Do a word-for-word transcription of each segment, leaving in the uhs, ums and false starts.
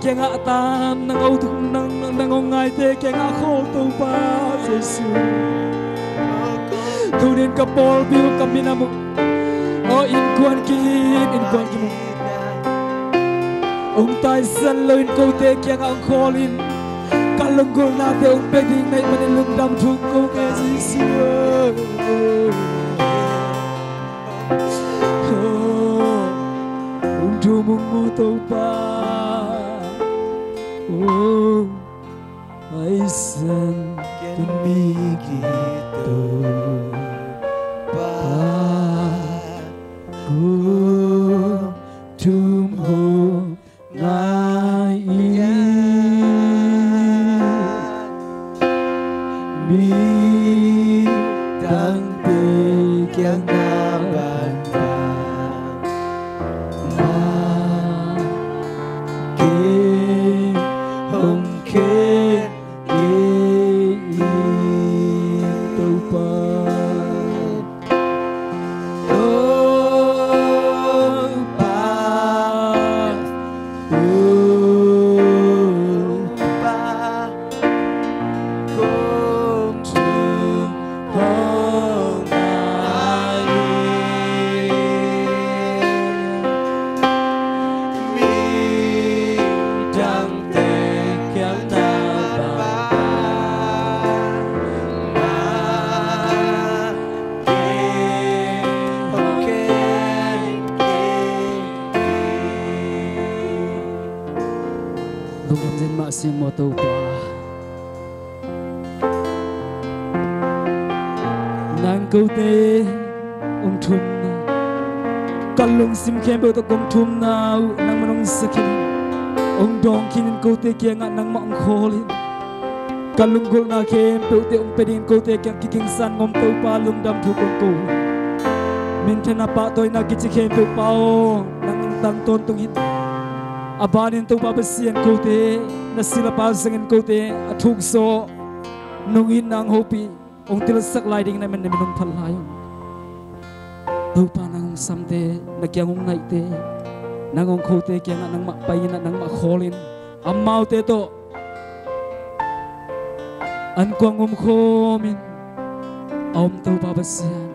kiangah a tan, nang hong thum, nang, nang hong ngaite kiangah a khawl Topa Jesu. Tunin ka pawlpi uh ka minam uh, aw innkuan kim, innkuan kim uh, hong taisan loin kote kiangah hong khawl in, ka lunggulhnate hong pia ding na hih manin lungdam thum kong ngen Jesu. Hong thum ung maw Topa. Hong taisan ken mi ki Topa, kong thum hong ngai in, midangte kiang na bangbang, na kei hong khen kei in Topa. Topa, Topa, kong thum hong ngai in, midangte kiang na bangbang, na kei hong khen kei in. Lungdam zen mah sing maw Topa. Nang kote hong thumna, ka lungsim khempeuh tawh kong thumna uh nangman hong sak in, hong dawng khin in, kote kiangah nangmah hong khawl in, ka lunggulhna khempeuhte hong pia dingin kote kiang kigingsan ngom Topa lungdam thu kong ko. Minthanna pahtawina kici khempeuh Pa aw, nang tang tawntung in. A banin Topa Pasian kote na silapa zangin kote a thukzaw nungin nang hopih hong tilsak lai ding na min na min hong phat lai ung. Topa nang hong samte, na kiang hong naihte, nang hong khote kiangah nangmah pai in, nangmah khawl in, amaute tawh an kuang umkhawm in a om Topa Pasian,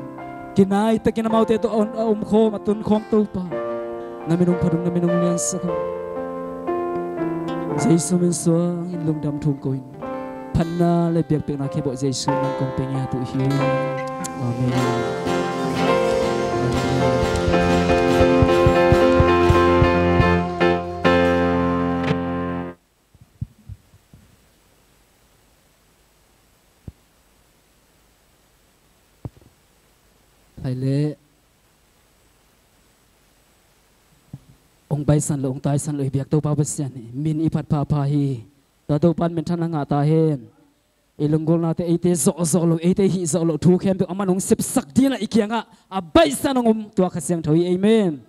kinaitakin amaute tawh a umkhawm, a tunkhawm Topa, na min hong phat ung, na min hong liansak ung. Jesu min suangin lungdam thu ko in, phatna le biakpiakna khempeuh Jesu min kong pia ngiat uh hi. Amen. Hai le, hong baisan lo, hong taisan lo i biak Topa Pasian hi, min i phat phapha hi. Tua Topa in minthanna ngah ta hen. I lunggulhnate eite zawhzawh lo, eite hih zawh lo thu khempeuh aman hong sepsak dingin i kiangah a baisan hong om tua Kha Siangtho hi. Amen.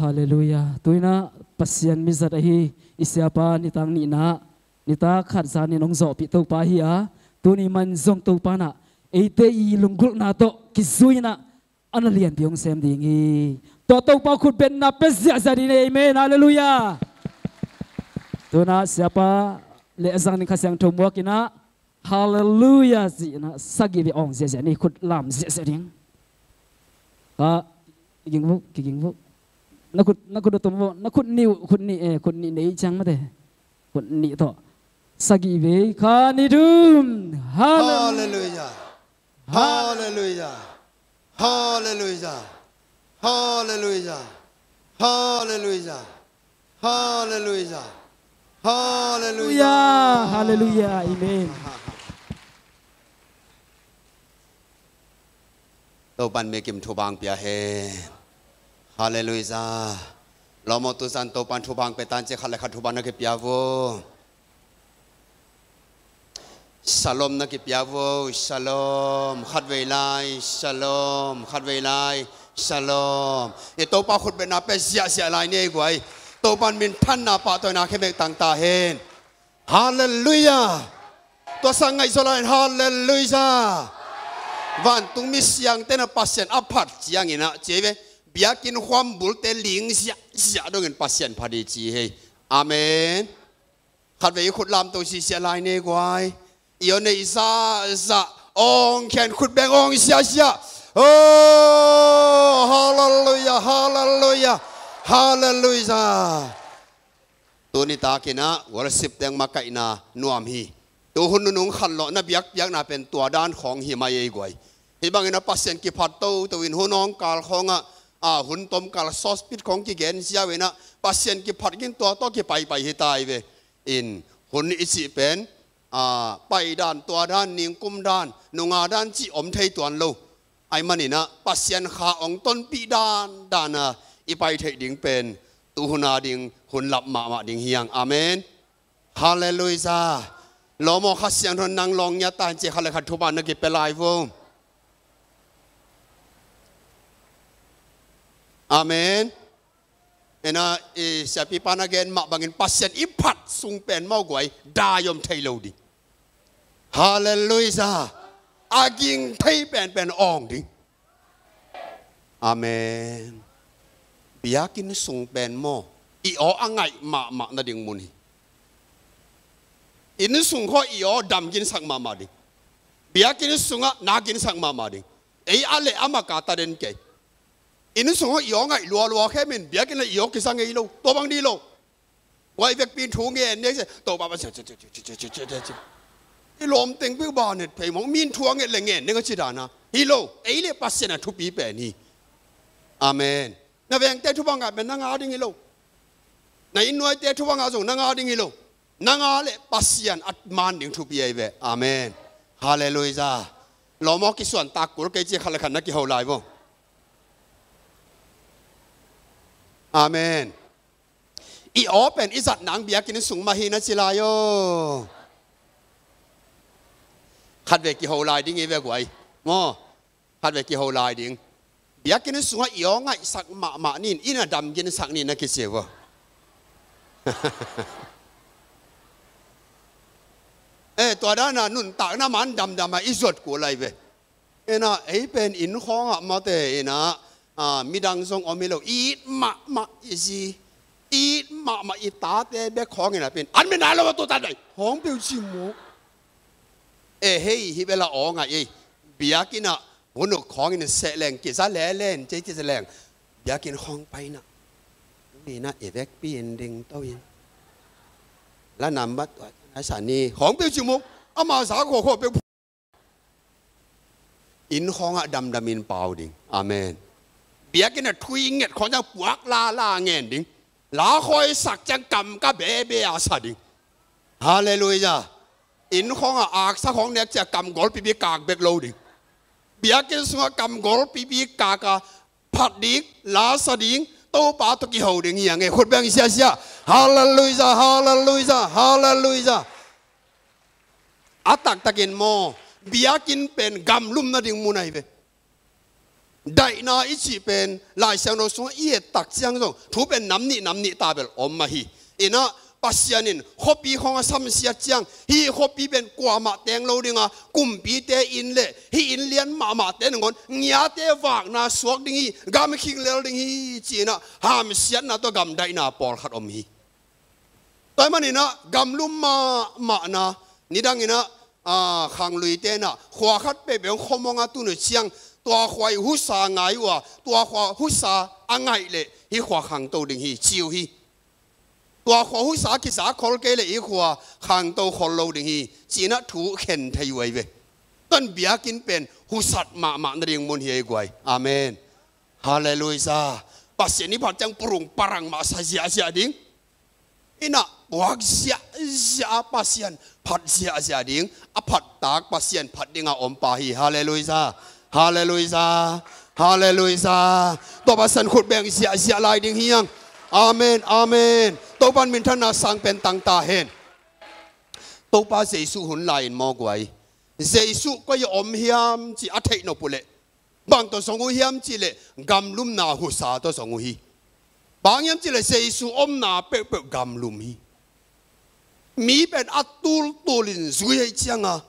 Halleluiah. Tuinah Pasian mizat ahi i siapa nitak nihna, nitak khat zanin hong zawhpih Topa hi a, tuni man zong Topa nah eite i lunggulhna tawh kizui inah a na lianpi hong sem ding hi. Tua Topa khutbetna pia ziahziah ding hi. Amen. Halleluiah. Tunah siapa le a zangin Kha Siangtho muak inah Halleluiah ci inah sagih vei awng ziahziah ni, khut lam ziahziah ding. Ka kiging vuk, kiging vuk. Na khut, na khut a tum vuk, na khut nih uh, khut nih, eh, khut nih nei ciang mate. Khut nih tawh sagih vei, khat, nih, thum. Halleluiah. Halleluiah. Halleluiah. Halleluiah. Halleluiah. Halleluiah. Halleluiah. Halleluiah. Halleluiah. Amen. Topan mikim thupha pia hen. Halleluiah. Lawm aw, tuzan Topan thupha pia tan ci, khat le khat thupha na kipia vo. Shalom na kipia vo, shalom. Khatvei lai, shalom. Khatvei lai, shalom. I Topa khutbetna pia ziahziah lai ni ei guai. Topan minthanna pahtawina khe mek tang ta hen. Halleluiah. Tua sang ngaihzaw lai, halleluiah. Vantung mi siangte na Pasian a phat ciangin ah ci ei ve. Biakinn khuam bulte ling ziahziah dongin Pasian phat hi ci hi. Amen. Khatvei i khut lamto sisia lai ni guai. I aw neih zahzah, awng khian khut beng awng siasia. Oh, halleluia, halleluia, halleluia. Tuni takin ah worship teng makaihna nuam hi. Tuhun nunung khanlawhna biakpiakna pen tua dan khawng hi mai ei guai. Hih bangin ah Pasian kiphat toto in hun awngkal khawngah, a, hun tomkal sawspit khawng kigen ziau in ah Pasian kiphat gin tua tawh kipaipai hi ta hi ve. In hun i cih pen, a, paidan, tuadan, ningkumdan, nungadan cih om thei tuan lo. Ahih manin ah Pasian kha hong tonpih dandan a i pai theih ding pen tuhun a ding hun lap mahmah ding hi hang. Amen. Halleluia. Lawm aw, Kha Siangtho in nang lawng ngiat ta hen ci, khat le khat thupha na kipia lai vo. Amen. Ena, i siapipa na gen mah bangin Pasian i phat sung pen maw guai, dai om thei lo ding. Halleluia. A ging thei penpen awng ding. Amen. Biakinn sung pen maw, i aw a ngaih mahmah nading mun hi. Inn sung khawng i aw dam ginsak mahmah ding. Biakinn sungah na ginsak mahmah ding. Ei a leh a maka ta den kei. Inn sung khawng i aw ngaih lualua khemin biakinn ah i aw kisa ngei lo. Tua bang dih lo. Guai vekpi in thu ngen nek se, Topa Pasian, i lawm teng peuh ban het phei mawk, mi in thu a nget le ngen nek a ci dan a. Hi lo, ei le Pasian a thupi pen hi. Amen. Na vengte thupha ngah pen nang a ding hi lo. Na inn nuaite thupha ngah zong nang a ding hi lo. Nang a le Pasian a man ding thupi ahi ve. Amen. Halleluia. Lawm aw, kisuan tak kul kei ci, khat le khat na kiho lai vo. Amen. I aw pen i zat nang biakinn sung mah hi na ci lai aw. Khatvei kiho lai ding hi ve guai. Maw. Khatvei kiho lai ding. Biakinn sungah i aw ngaihsak mahmah ni in, inn a dam ginsak ni in a kici vo. Eh, tua dan a nuntakna man damdam a i zuat kul lai ve. Ena, ei pen inn khawngah mate ena, a, midang zong om hi lo, it mahmah i zi, it mahmah i tate bek khawng ena pen an mena lo a tutan dai khawng peuh ci mu. E hei, hi bela aw ngai ei. Biakinn ah hun uk khawng in seh leng kiza lelen, cei kiza leng. Biakinn khawng paina. Mina e vekpi in ding to in. La nambat tua na sa ni khawng peuh ci mu. Ama za khawng khawng peuh. Inn khawngah damdamin pau ding. Amen. Biakinn a thui nget khawng ciang puak lala ngen ding. La khawisak ciang kam ka bebe a sa ding. Halleluia. Inn khawngah aksa khawng nek ciang kam golpipi kak bek lo ding. Biakinn sungah kam golpipi kak a phat ding, la sa ding, Topa tawh kiho ding hi hang e. Khut beng siasia. Halleluia, halleluia, halleluia. A taktakin maw, biakinn pen gamlum nading mun ahi ve. Daihna i cih pen Lai Siangtho sungah i et tak ciang zong thu pen nam nih nam nih ta bel om ahi. Ina Pasian in khuapi khawng a samsiat ciang, hih khuapi pen kuamah teng lo dinga kumpite inn le hih inn lian mahmahte nangawn ngiate vakna suak ding hi, gam khing lel ding hi, ci-inah hamsiatna tawh gamdaihna pawlkhat om hi. Tua ahih maninah gamlum mahmahna, nidang inah, a, khangluite inah khua khat peuhpeuh hong khawm hong a tun uh ciang, tua khua ih husa ngai uh a, tua khua husa a ngaih leh hih khua khangto ding hi, ci uh hi. Tua khua husa kisa khol kei leh hih khua khangto khol lo ding hi, ci-inah thu khen thei uh ahi ve. Tua in biakinn pen husat mahmah nading mun hi ei guai. Amen. Halleluia. Pasian i phat ciang purung parang mah sa ziahziah ding. Inah buak ziahziah a Pasian phat ziahziah ding, a phattak Pasian phat dinga om pa hi. Halleluia. Halleluia. Halleluia. Tua Pasian khut beng ziahziah lai ding hi hang. Amen. Amen. Topan minthanna sang pen tang ta hen. Topa Jesuh hun lai-in maw guai, Jesuh koi a om hiam cih a theih nop uh leh bang tawh zong uh hiam cih leh gamlumna husa tawh zong uh hi. Bang hiam cih leh Jesuh omna peuhpeuh gamlum hi. Mi pen a tultul in zui ahih cianga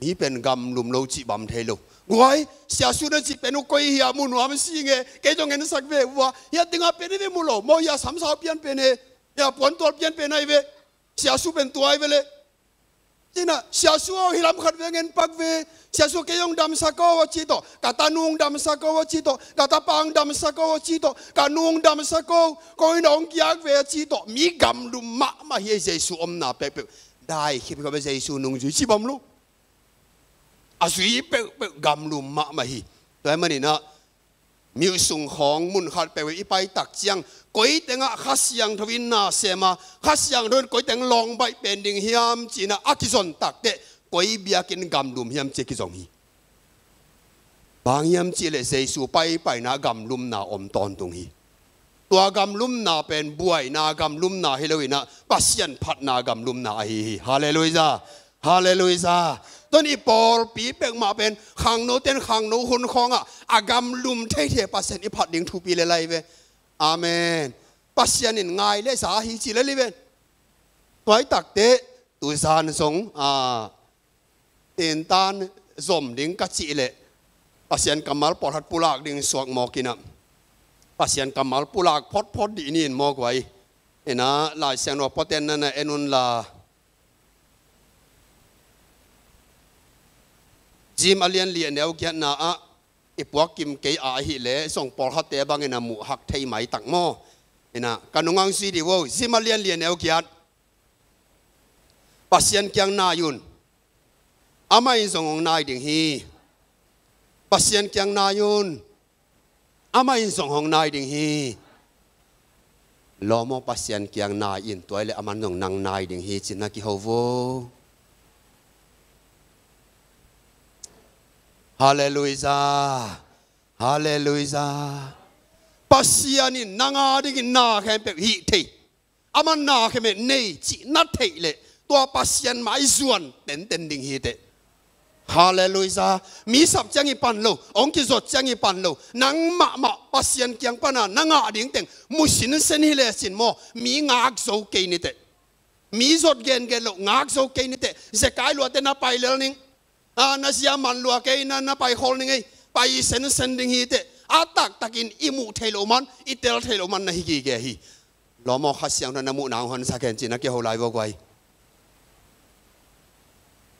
mi pen gamlum lo cih bang thei lo. Guai, siasu na cih pen uh koi hia, mu nuam si nge, kei zong en sak ve uh a, hia dinga pen hi ve mu lo maw, hia samsau pian pen hi, hia puantual pian pen ahi ve. Siasu pen tua hi ve le. Ci-in ah, "Siasu aw, hih lam khat vei ngen pak ve. Siasu, kei hong damsak aw," a ci tawh, "Ka tanu hong damsak aw," a ci tawh, "Ka tapa hong damsak aw," a ci tawh, "Ka nu hong damsak aw, ko in hong kiak ve," a ci tawh. Mi gamlum mahmah hi, Jesu omna peuhpeuh. Dai khip khop a, Jesu nungzui ci bang lo. A zui peuhpeuh gamlum mahmah hi. Tua ahih manin ah, mi sung khawng mun khat peuh i pai tak ciang, koi tengah Kha Siangtho in na sem a, Kha Siangtho in koi teng lawng baih pen ding hiam ci-in ah a kizon tak teh, koi biakinn gamlum hiam ci-a kizong hi. Bang hiam cih leh Jesu paipaina gamlumna om tawntung hi. Tua gamlumna pen buaina gamlumna hi lo-in ah, Pasian phatna gamlumna ahi hi. Halleluiah. Halleluiah. Tua ahih manin i pawlpi peuhmah pen khangnote in khangno hun khawngah a gamlum theithei Pasian i phat ding thupi lel hi ve. Amen. Pasian in ngai le za hi ci lel hi ve. Tua hi tak teh, tuzan zong, a, tentan zom ding ka cih leh, Pasian kammal pawlkhat pulak ding suak mawk-in ah, Pasian kammal pulak photphot dih ni in mawk uh hi. Ina, Lai Siangtho pawlkhat na na en un la, James a lian li a neu giatna ah, i puak kim kei a ahih leh zong pawlkhatte bangin a muh hak thei maitak maw. Ina, ka nung hong zui dih vo, James a lian li a neu giat. Pasian kiang nai un. Amah in zong hong nai ding hi. Pasian kiang nai un. Amah in zong hong nai ding hi. Lawm aw, Pasian kiang nai in, tua hi leh aman zong nang nai ding hi ci-in na kiho vo. Halleluiah. Halleluiah. Pasian in nang a dingin na khempeuh hih thei. Aman na khempeuh nei cih na theih leh, tua Pasian mah i zuan tenten ding hi teh. Halleluiah. Mi sap ciang i pan lo, hong kizot ciang i pan lo. Nang mahmah Pasian kiang pana na ngah ding teng mu sinsen hi lecin maw, mi ngak zo kei ni teh. Mi zot gengen lo, ngak zo kei ni teh. Zekai luate na pai lel ning. A, na zia man lua kei, na, na pai khol ning ei. Pai sensen ding hi teh. A taktakin i muh theih loh man, i tel theih loh man na hi gige hi. Lawm aw, Kha Siangtho in na muhna hong honsak hen ci-in na kiho lai vo guai.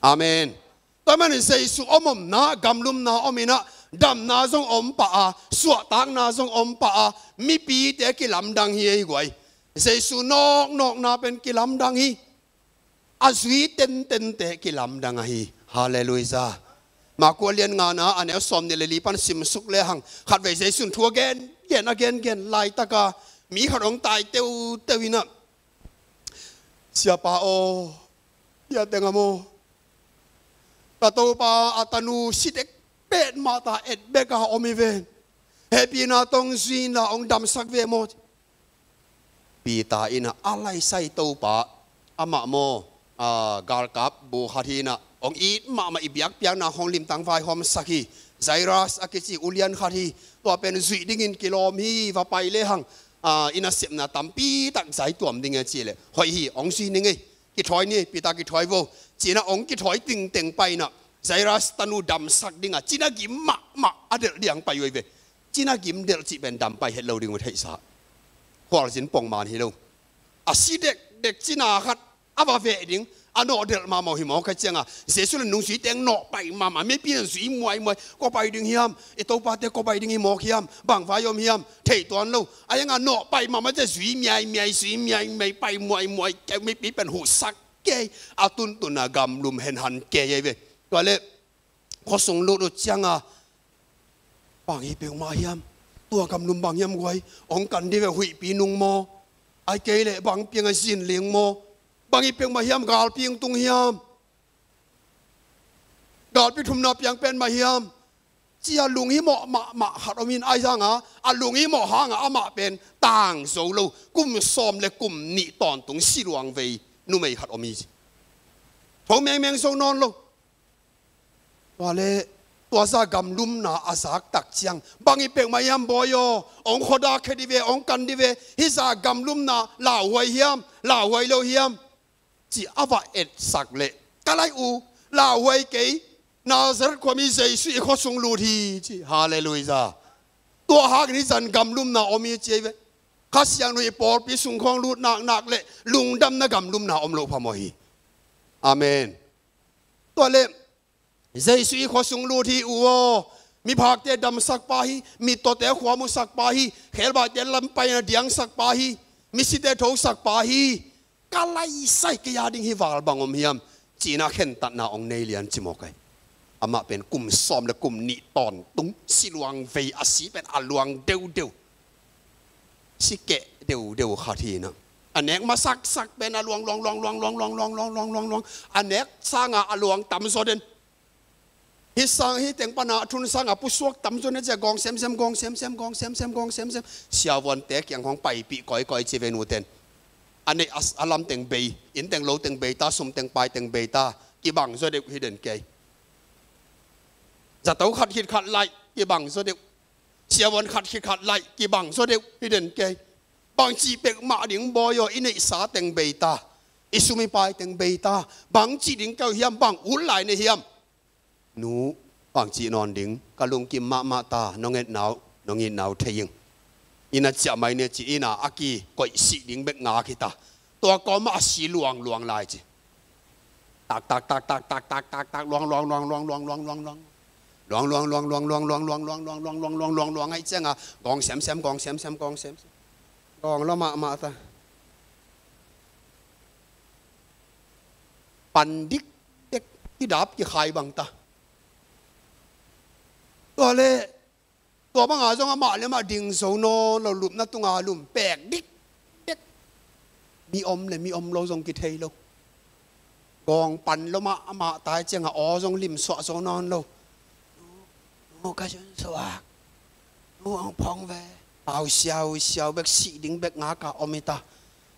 Amen. Tua ahih manin Jesu om omna, gamlumna om-in ah, damna zong om pah a, suahtakna zong om pah a, mipite kilamdang hi ei guai. Jesu nawknawkna pen kilamdang hi. A zui tentente kilamdang ahi. Halleluiah. Marku a lian ngana, a neu sawmnih le li pan simsuk lehang, khatvei Jesu in thu a gengen, a gengen laitaka, mi khat hong tai teuteu-in ah, "Siapa aw, hih a teng ah maw, ka topa a tanu si dek petmah ta, et bek a om hi ven. Hehpihna tawh hong zui in la, hong damsak ve maw." Peter in ah, "A laisai Topa, amah maw, a, galkap bu khat hi-in ah, hong it mahmah, i biakpiakna khawng limtang vaihawmsak hi. Jairus a kici ulian khat hi. Tua pen zuih dingin kilawm hi, va pai lehang, a, i nasepna tampi tak zai tuam ding e," ci leh, "Hoih hi, hong zui ning ei. Kithawi ni, Peter, kithawi vo," ci-in ah hong kithawi tengteng pai-in ah, Jairus tanu damsak ding a cina gim mahmah a delh ding pai uh hi ve. Cina gim delh cih pen dam pai het lo ding uh theihsa. Khualzin pongman hi lo. A si dekdek cina khat a va veh ding, a nawh delh mahmah uh hi mawk a, ciangah Jesu le nungzuite hong nawh pai mahmah, mipi in zui muaimuai, "Kua pai ding hiam? I topate kua pai ding hi mawk hiam? Bang vai om hiam? Thei tuan lo." A hiangah nawh pai mahmah, ciah zui miaimiai, zui miaimiai, pai muaimuai, keu mipi pen huhsak kei, a tuntun a gamlum henhan kei ei ve. Tua leh khuasung lut uh ciangah, "Bang hi peuhmah hiam? Tua gamlum bang hiam guai? Hong kan ding ve, huihpi nung maw? Ahih kei leh bang piang a zin ling maw? Bang hi peuhmah hiam? Galpi hong tung hiam? Galpi thumna piang pen mah hiam?" Ci-a lunghimawh mahmah khat om in, ahi zongin a lunghimawh hangah amah pen tang zo lo, kum sawm le kum nih tawntung si luang vei numei khat om hi. Tho mengmeng zo nawn lo. Tua leh, tua zah gamlumna a zak tak ciang, "Bang hi peuhmah hiam bawi aw? Hong khuadak khia ding ve, hong kan ding ve, hih zah gamlumna lauhuai hiam, lauhuai lo hiam?" ci a va etsak leh, "Ka lai uh, lauhuai kei, Nazareth khuami Jesu i khuasung lut hi," ci. Halleluiah. Tua hangin hih zah gamlumna om hi ci ei ve. Kha Siangtho i pawlpi sung khawng lut naknak le lungdamna gamlumna om loh phamawh hi. Amen. Tua le Jesu i khua sung lut hi, u aw. Miphakte damsak pa hi, mittawte khua musak pa hi, khebaite lam paina diangsak pa hi, misite thosak pa hi. Ka laisai kei a ding hi val bang om hiam? Ci-in a khentatna hong nei lian ci mawk ai. Amah pen kum sawm le kum nih tawntung, si luang vei, a si pen a luang deudeu. Si keh deudeu khat hi na. A nek masaksak pen a luang luang luang luang. A nek sanga a luang tamzaw den. Hih sang, hih teng pana a thun sanga pusuak tamzaw ne cia gawng semsem, gawng semsem, gawng semsem, gawng semsem. Siavuante kiang hong paipih kawikawi ci ve nuten. A neih a, a lam teng bei, inn teng lo teng bei ta, sum teng pai teng bei ta. Kibang zaw deuh hi den kei. Zato khat khit khat laih, kibang zaw deuh. Siavuan khat khit khat laih, kibang zaw deuh hi den kei. Bangci pek mah ding bawi aw, i neihsa teng bei ta, i sum i pai teng bei ta. Bangci ding keu hiam, bang ut lai ne hiam? Nu, bangci nawn ding, ka lungkim mahmah ta, nong etnau, nong itnau thei ing. Ina ciah mai ne ci, ina a ki koih sih ding bek ngak hi ta. Tua kawmah a si luang luang lai ci. Tak tak tak tak tak tak tak tak luang luang luang luang luang luang luang luang. Luang luang luang luang luang luang luang luang luang luang luang luang luang luang luang ai cianga gawng semsem, gawng semsem, gawng semsem. Gawng lo mahmah ta. Pan dik dek, kidap kikhai bang ta. Tua le, tua banga zong amah le amah ding zo nawn lo, lupna tunga lum pek dik dek. Mi om le mi om lo zong kithei lo. Gawng pan lo mah amah tai cianga aw zong lim suah zo nawn lo. Nu, nu ka zun suak. Nu hong phong ve. Pau siau siau bek sih ding bek ngaka om hi ta.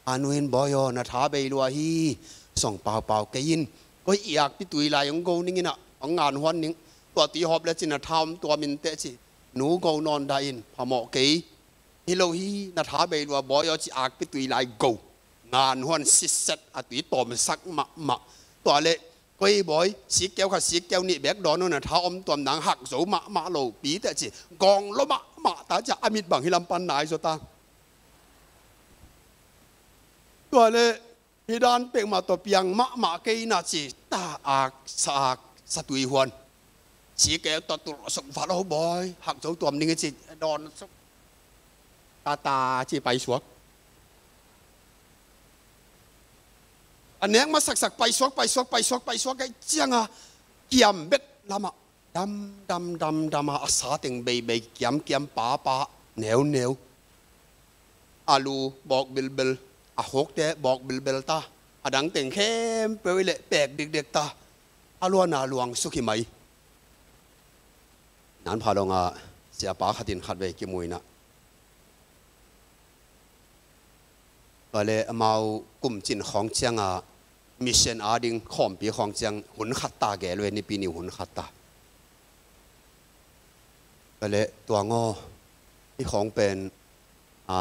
A nu in bawi aw, na tha bei lua hi. Song paupau kei in. Koi i akpi tui lai hong go ning ina, hong ngan huan ning. Tua tui hawp le cin na tha om tua min teh ci. Nu go nawn dah in, phamawh kei. Hi lo hi, na tha bei lua bawi aw ci, akpi tui lai go. Ngan huan sitset, a tui tawmsak mahmah. Tua le, koi bawi, sikkeu khat sikkeu nih bek dawn un, na tha om tuam nang hak zo mahmah lo pi teh ci. Gawng lo mahmah ta cia a mit bang hi lam pan nai zaw ta. Tua le, hi dan pek mah tawh piang mahmah kei na ci ta, ak sa, ak sa tui huan. Sikkeu tawh tulh sok va lo bawi, hak zo tuam ning ci dawn sok. Tata ci paisuak. A nek masaksak paisuak, paisuak, paisuak, paisuak ai cianga kiam bek lamah dam dam dam dama a sa teng beibei, kiamkiam, papa, neuneu. A lu bawk bilbel, a hokte bawk bilbel ta. A dang teng khempeuh i leh pek dikdek ta. A luana luang suk hi mai. Nan pha longa siapa khatin khatvei kimuina. Tua le amau kum cin khawng cianga mission a ding khawmpi khawng ciang hun khat ta gel ve, Nipi ni hun khat ta. Tua le tuang aw, i khawng pen, a,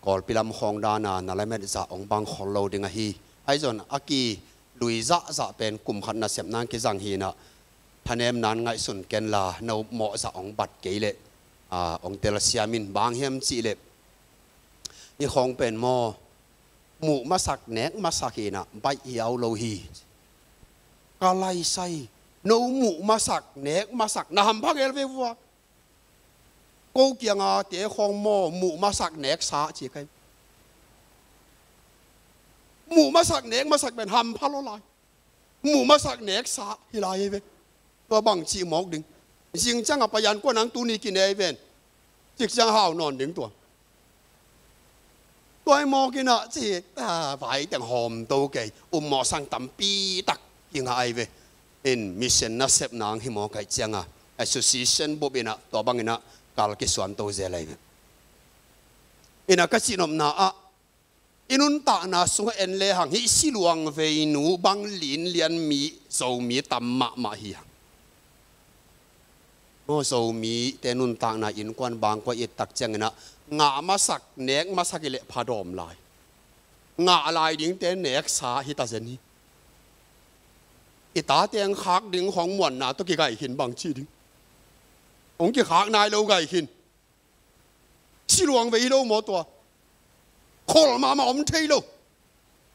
Kawlpi lam khawng dana na lamet zah hong bang khol lo ding ahi. Ahi zon a ki lui zahzah pen kum khat nasep nang kizang hi na, thanem nan ngaihsun ken la, no mawh zah hong bat kei leh, a, hong telsiam in, bang hiam cih leh i khawng pen maw, muh masak nek masak hi na, baih hiau lo hi. Ka laisai, no muh masak nek masak na hampha gel ve vua. Ko kianga te khawng maw, muh masak nek sa ci kai. Muh masak nek masak pen hampha lo lai. Muh masak nek sa hi lai hi ve. Tua bang cih mawk ding. Zing cianga payan kua nang tuni kinei ven. Cik ciang hau nawn ding tua. Tua hi mawk ina ci, a, vai teng hawm to kei. Um mawh sang tampi tak kinga ai ve. In mission nasep nang hi mawk ai cianga association bup ina tua bang ina kal kisuan to zel ai ve. Ina ka cihnopna ah, i nuntakna sungah en lehang hih siluang veinu bang linlian mi Zomi tam mahmah hi hang. Maw, Zomite nuntakna innkuan bangkua i et tak cianginah ngah masak, nek masak i leh phadawm lai. Ngah lai dingte neksa hi ta zen hi. I tate ang khak ding khawng muanna tawh kigai khin bang ci ding. Hong kikhak nai lo gai khin. Siluang vei hi lo maw tua. Khol mahmah om thei lo.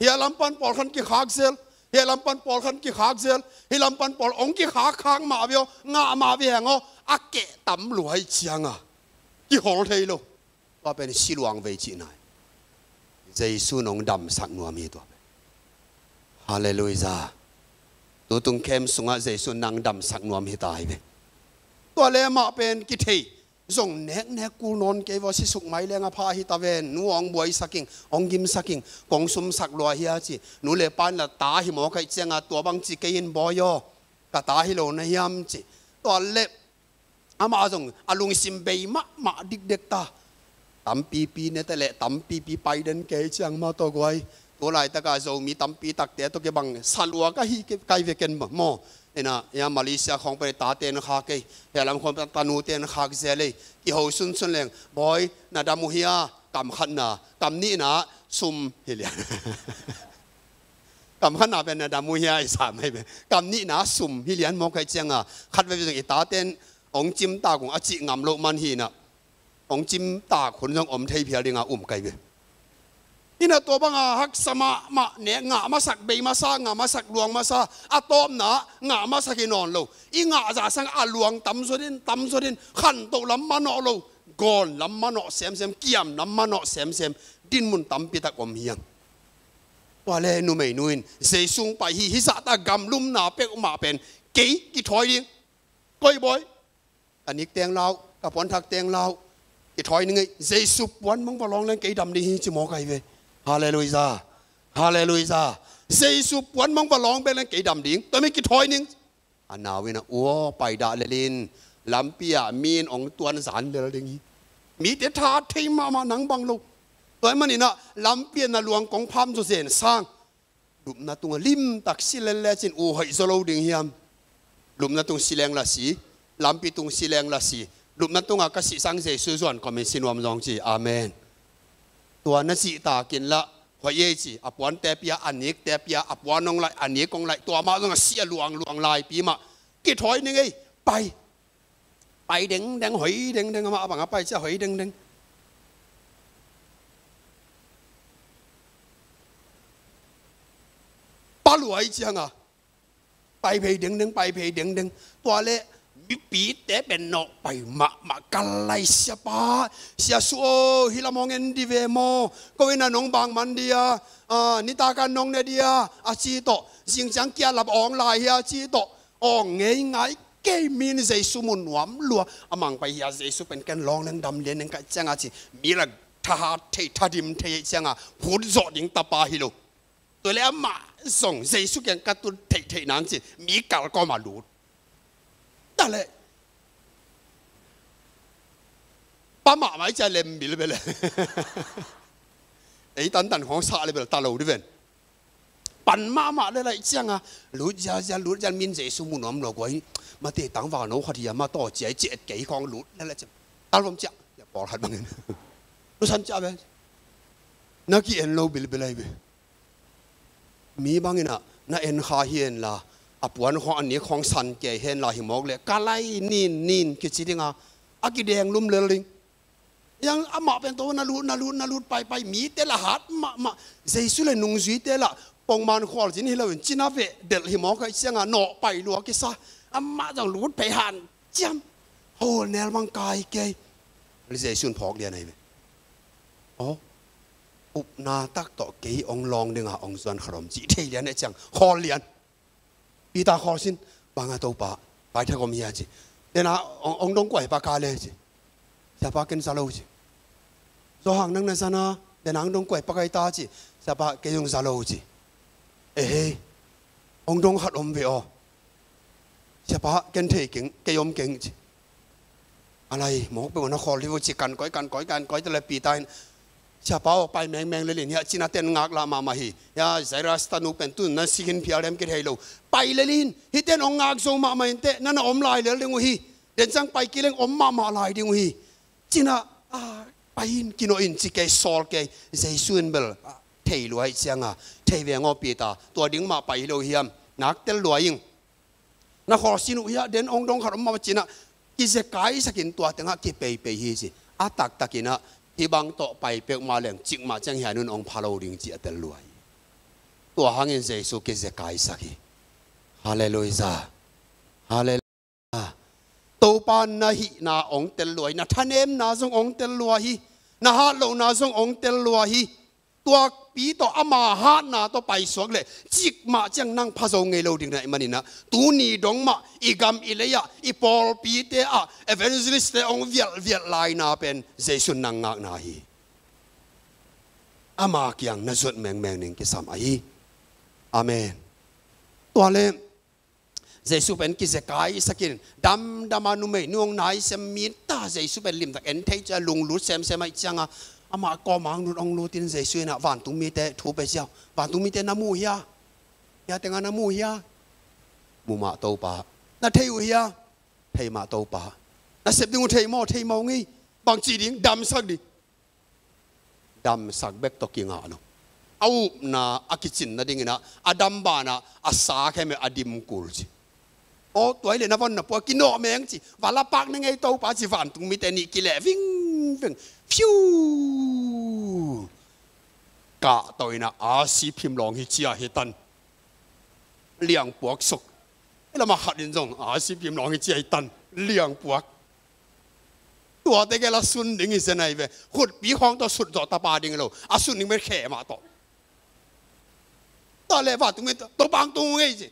Hih a lam pan pawlkhat kikhak zel. Hih a lam pan pawlkhat kikhak zel. Hih lam pan pawl hong kikhak khak mah ve aw, ngah mah ve hang aw, a keh tam lua ahih cianga kihol thei lo. Tua pen si luang vei cihna hi. Jesu in hong damsak nuam hi tua pen. Halleluiah. Tutung camp sungah Jesu in nang damsak nuam hi ta hi ve. Tua le amah pen kithei zong neknek kul nawn kei vua, sisuk mai leng a pha hi ta ven. Nu hong buaisak ing, hong gimsak ing, kong sumsak lua hia ci. Nu le pa in la ta hi mawk ahih cianga tua bang ci kei in bawi aw, ka ta hi lo na hiam ci. Tua le amah zong a lungsim bei mahmah dikdek ta. Tampipi nete le tampipi pai den kei ciang mah tawh guai. Tu laitaka Zomi tampi takte tawh kibang sa lua ka hi kai ve ken maw. Ina, ia Malaysia khawng pen tate na khak ei. Hia lam khawng pen tanute na khak zel ei. Kiho sunsun leng, bawi, na dam uh hia? Kam khatna, kam nihna, sum hi lian. Kam khatna pen na dam uh hia i sa mai pen. Kam nihna sum hi lian mawk ahih cianga, khat veve zong i taten hong cimtak ung a cih ngam loh man hi ina, hong cimtak hun zong om thei phial dinga um kai ve. Ina tua banga haksa mahmah, ne ngah masak bei masa, ngah masak luang masa, a tawpna ngah masak hi nawn lo. I ngah zah sang a luang tamzaw din, tamzaw din, khantoh lam manawh lo, gawn lam manawh semsem, kiam lam manawh semsem, dinmun tampitak om hiang. Tua le numeinu in Jesu hong pai hi, hih zahta gamlumna peuhmah pen kei kithawi ding. Koi bawi? A nik teng lau, ka puanthak teng lau. Kithawi ning ei, Jesu puan mong va lawng leng kei dam ding hi ci mawk ahi ve. Halleluiah. Halleluiah. Jesu puan mong va lawng bek leng kei dam ding. Tua mi kithawi ning. A nau in a, ua, pai dah lel in, lampi ah mi in hong tuan zan lel ding hi. Mite tha thei mahmah nang bang lo. Tua ahih manin a lampi ah na luang kong pham zaw zen sang, lupna tungah limtak si lel lecin uh hoih zaw lo ding hiam? Lupna tung si leng la si, lampi tung si leng la si. Lupna tungah ka sih sang Jesu zuan kawmin si nuam zong ci. Amen. Tua na cihtakin lah hoih ei ci, a puante pia, a nikte pia, a puan hong laih, a nik hong laih, tua mah zong a si a luangluang laipi mah. Kithawi ning ei, pai. Pai dengdeng, hoih dengdeng, amah a bang a pai cia hoih dengdeng. Pa luai cianga pai phei dengdeng, pai phei dengdeng. Tua le mipite pen nawh pai mahmah, kal lai, siapa, sia su aw, hih lam hong en di ve maw? Ko in a nong bang man dia, a, nitaka nong ne dia, a ci tawh, zingciang kia lap awng lai hia ci tawh, awng ngei ngai kei, mi in Jesu mu nuam lua. A mang pai hia, Jesu pen ken lawng leng dam lian neng ka cianga ci, mi la thahat thei, thadim thei cianga phut zawh ding tapa hi lo. Tua le amah zong Jesu kiang ka tun theihtheih nang ci, mi kal kawma lut. Tua le pa mahmah i cia lem bil bel ei tantan khawng sah le bel ta lo di ven. Pan mahmah le laih cianga lut zialzial, lut zial, min Jesu mu nuam lo guai. Mate tangval no khat hi a, ma tawh cia i ciat kei khawng lut le laih ciang, tal vom ciah, pawlkhat bangin nusan ciah ve. Na ki-en lo bilbil ahi ve. Mi bangin ah na en kha hi henla, a puan khawng a nik khawng san kei henla hi mawk le, ka lai nin nin kici dinga a kideng lum lel ding. Yang amah pen tawh na lut, na lut, na lut paipai, mite la hat mahmah. Jesu le nungzuite la pongman khualzin hi loin cina veh delh hi mawk ahi cianga nawh pai lua kisa. Amah zong lut phei hanciam, hawlnel bang kai kei. Jesu in phawk lian ahi ve. Aw, upna tak tawh kei hong lawng dinga hong zuan khat om cih thei lian eh ciang khawl lian. Peter khawl sin, banga Topa, paithak om hia ci. Tena hong, hong dong kuai pa ka le ci. Siapa ken za lo ci. Zawhang nang na zana, tena hong dong kuai pa kai ta ci. Siapa kei zong za lo ci. Ehei, hong dong khat om ve aw. Siapa ken thei keng, kei om keng ci. A lai mawk peuh na khawl hi vo ci, kan koi, kan koi, kan koi, tale Peter in, siapa aw, pai mengmeng lel in, hia cina ten ngak lah mahmah hi. Hia Jairus tanu pen tun na si khin phial dem kithei lo. Pai lel in, hih ten hong ngak zo mahmah in teh, na na om lai lel ding uh hi. Den ciang pai kileng om mahmah lai ding uh hi. Cina, a, pai in, kinawh in ci kei, sawl kei. Jesu in bel, a, thei lua ahi cianga, thei veng aw Peter, tua ding mah pai hi lo hiam? Ngak tel lua ing. Na khawl sin uh hia, den hong dong khat om mah cinah, kizekaisakin tua tengah kipeipei hi ci. A taktakinah Hih bang tawh pai peuhmah leng cikmah ciang hiah nun hong pha lo ding cih a tel lua hi. Tua hangin Jesu kizekaisak hi. Halleluiah. Halleluiah. Topa na hihna hong tel lua hi. Na thanemna zong hong tel lua hi. Na hatlohna zong hong tel lua hi. Tuakpi tawh ama hatna tawh paisuak leh cikmah ciang nang pha zo ngei lo ding na hih maninah tuni dong mah i gam i lei-ah i pawlpite ah evangelistte hong vialhvialh laina pen Jesu nang ngakna hi. Ama kiang na zuat mengmeng ning kisam ahi. Amen. Tua le Jesu pen kizekaisakin damdama numei nu hong naisem mi ta Jesu pen limtak en thei cia lunglut semsem aih cianga amah kawmang lut hong lutin Jesu inah vantung mite thu pe ziau. Vantung mite na mu hia? Hia tenga na mu hia? Mu mah Topa. Na thei uh hia? Thei mah Topa. Na sep ding uh thei maw? Thei maw ngei? Bangci ding? Damsak ding. Damsak bek tawh kingah lo. A upna a kicin nadinginah a dam banah a sa kheme a dim kul ci. Aw tuai le na von na pua kinawh meng ci. Vala pak na ngei Topa ci vantung mite nih kileh vingveng. Fiu. Kah tawh inah a si phim lawng hi cia hi tan. Liangpuak suk. Lamah khat in zong a si phim lawng hi cia hi tan. Liangpuak. Tuate gel a sun ding hi zen ahi ve. Khutpi khawng tawh sut zawh tapa ding lo. A sun ding ve khe mah tawh. Tua le va tung in Topa hong tung ngei ci.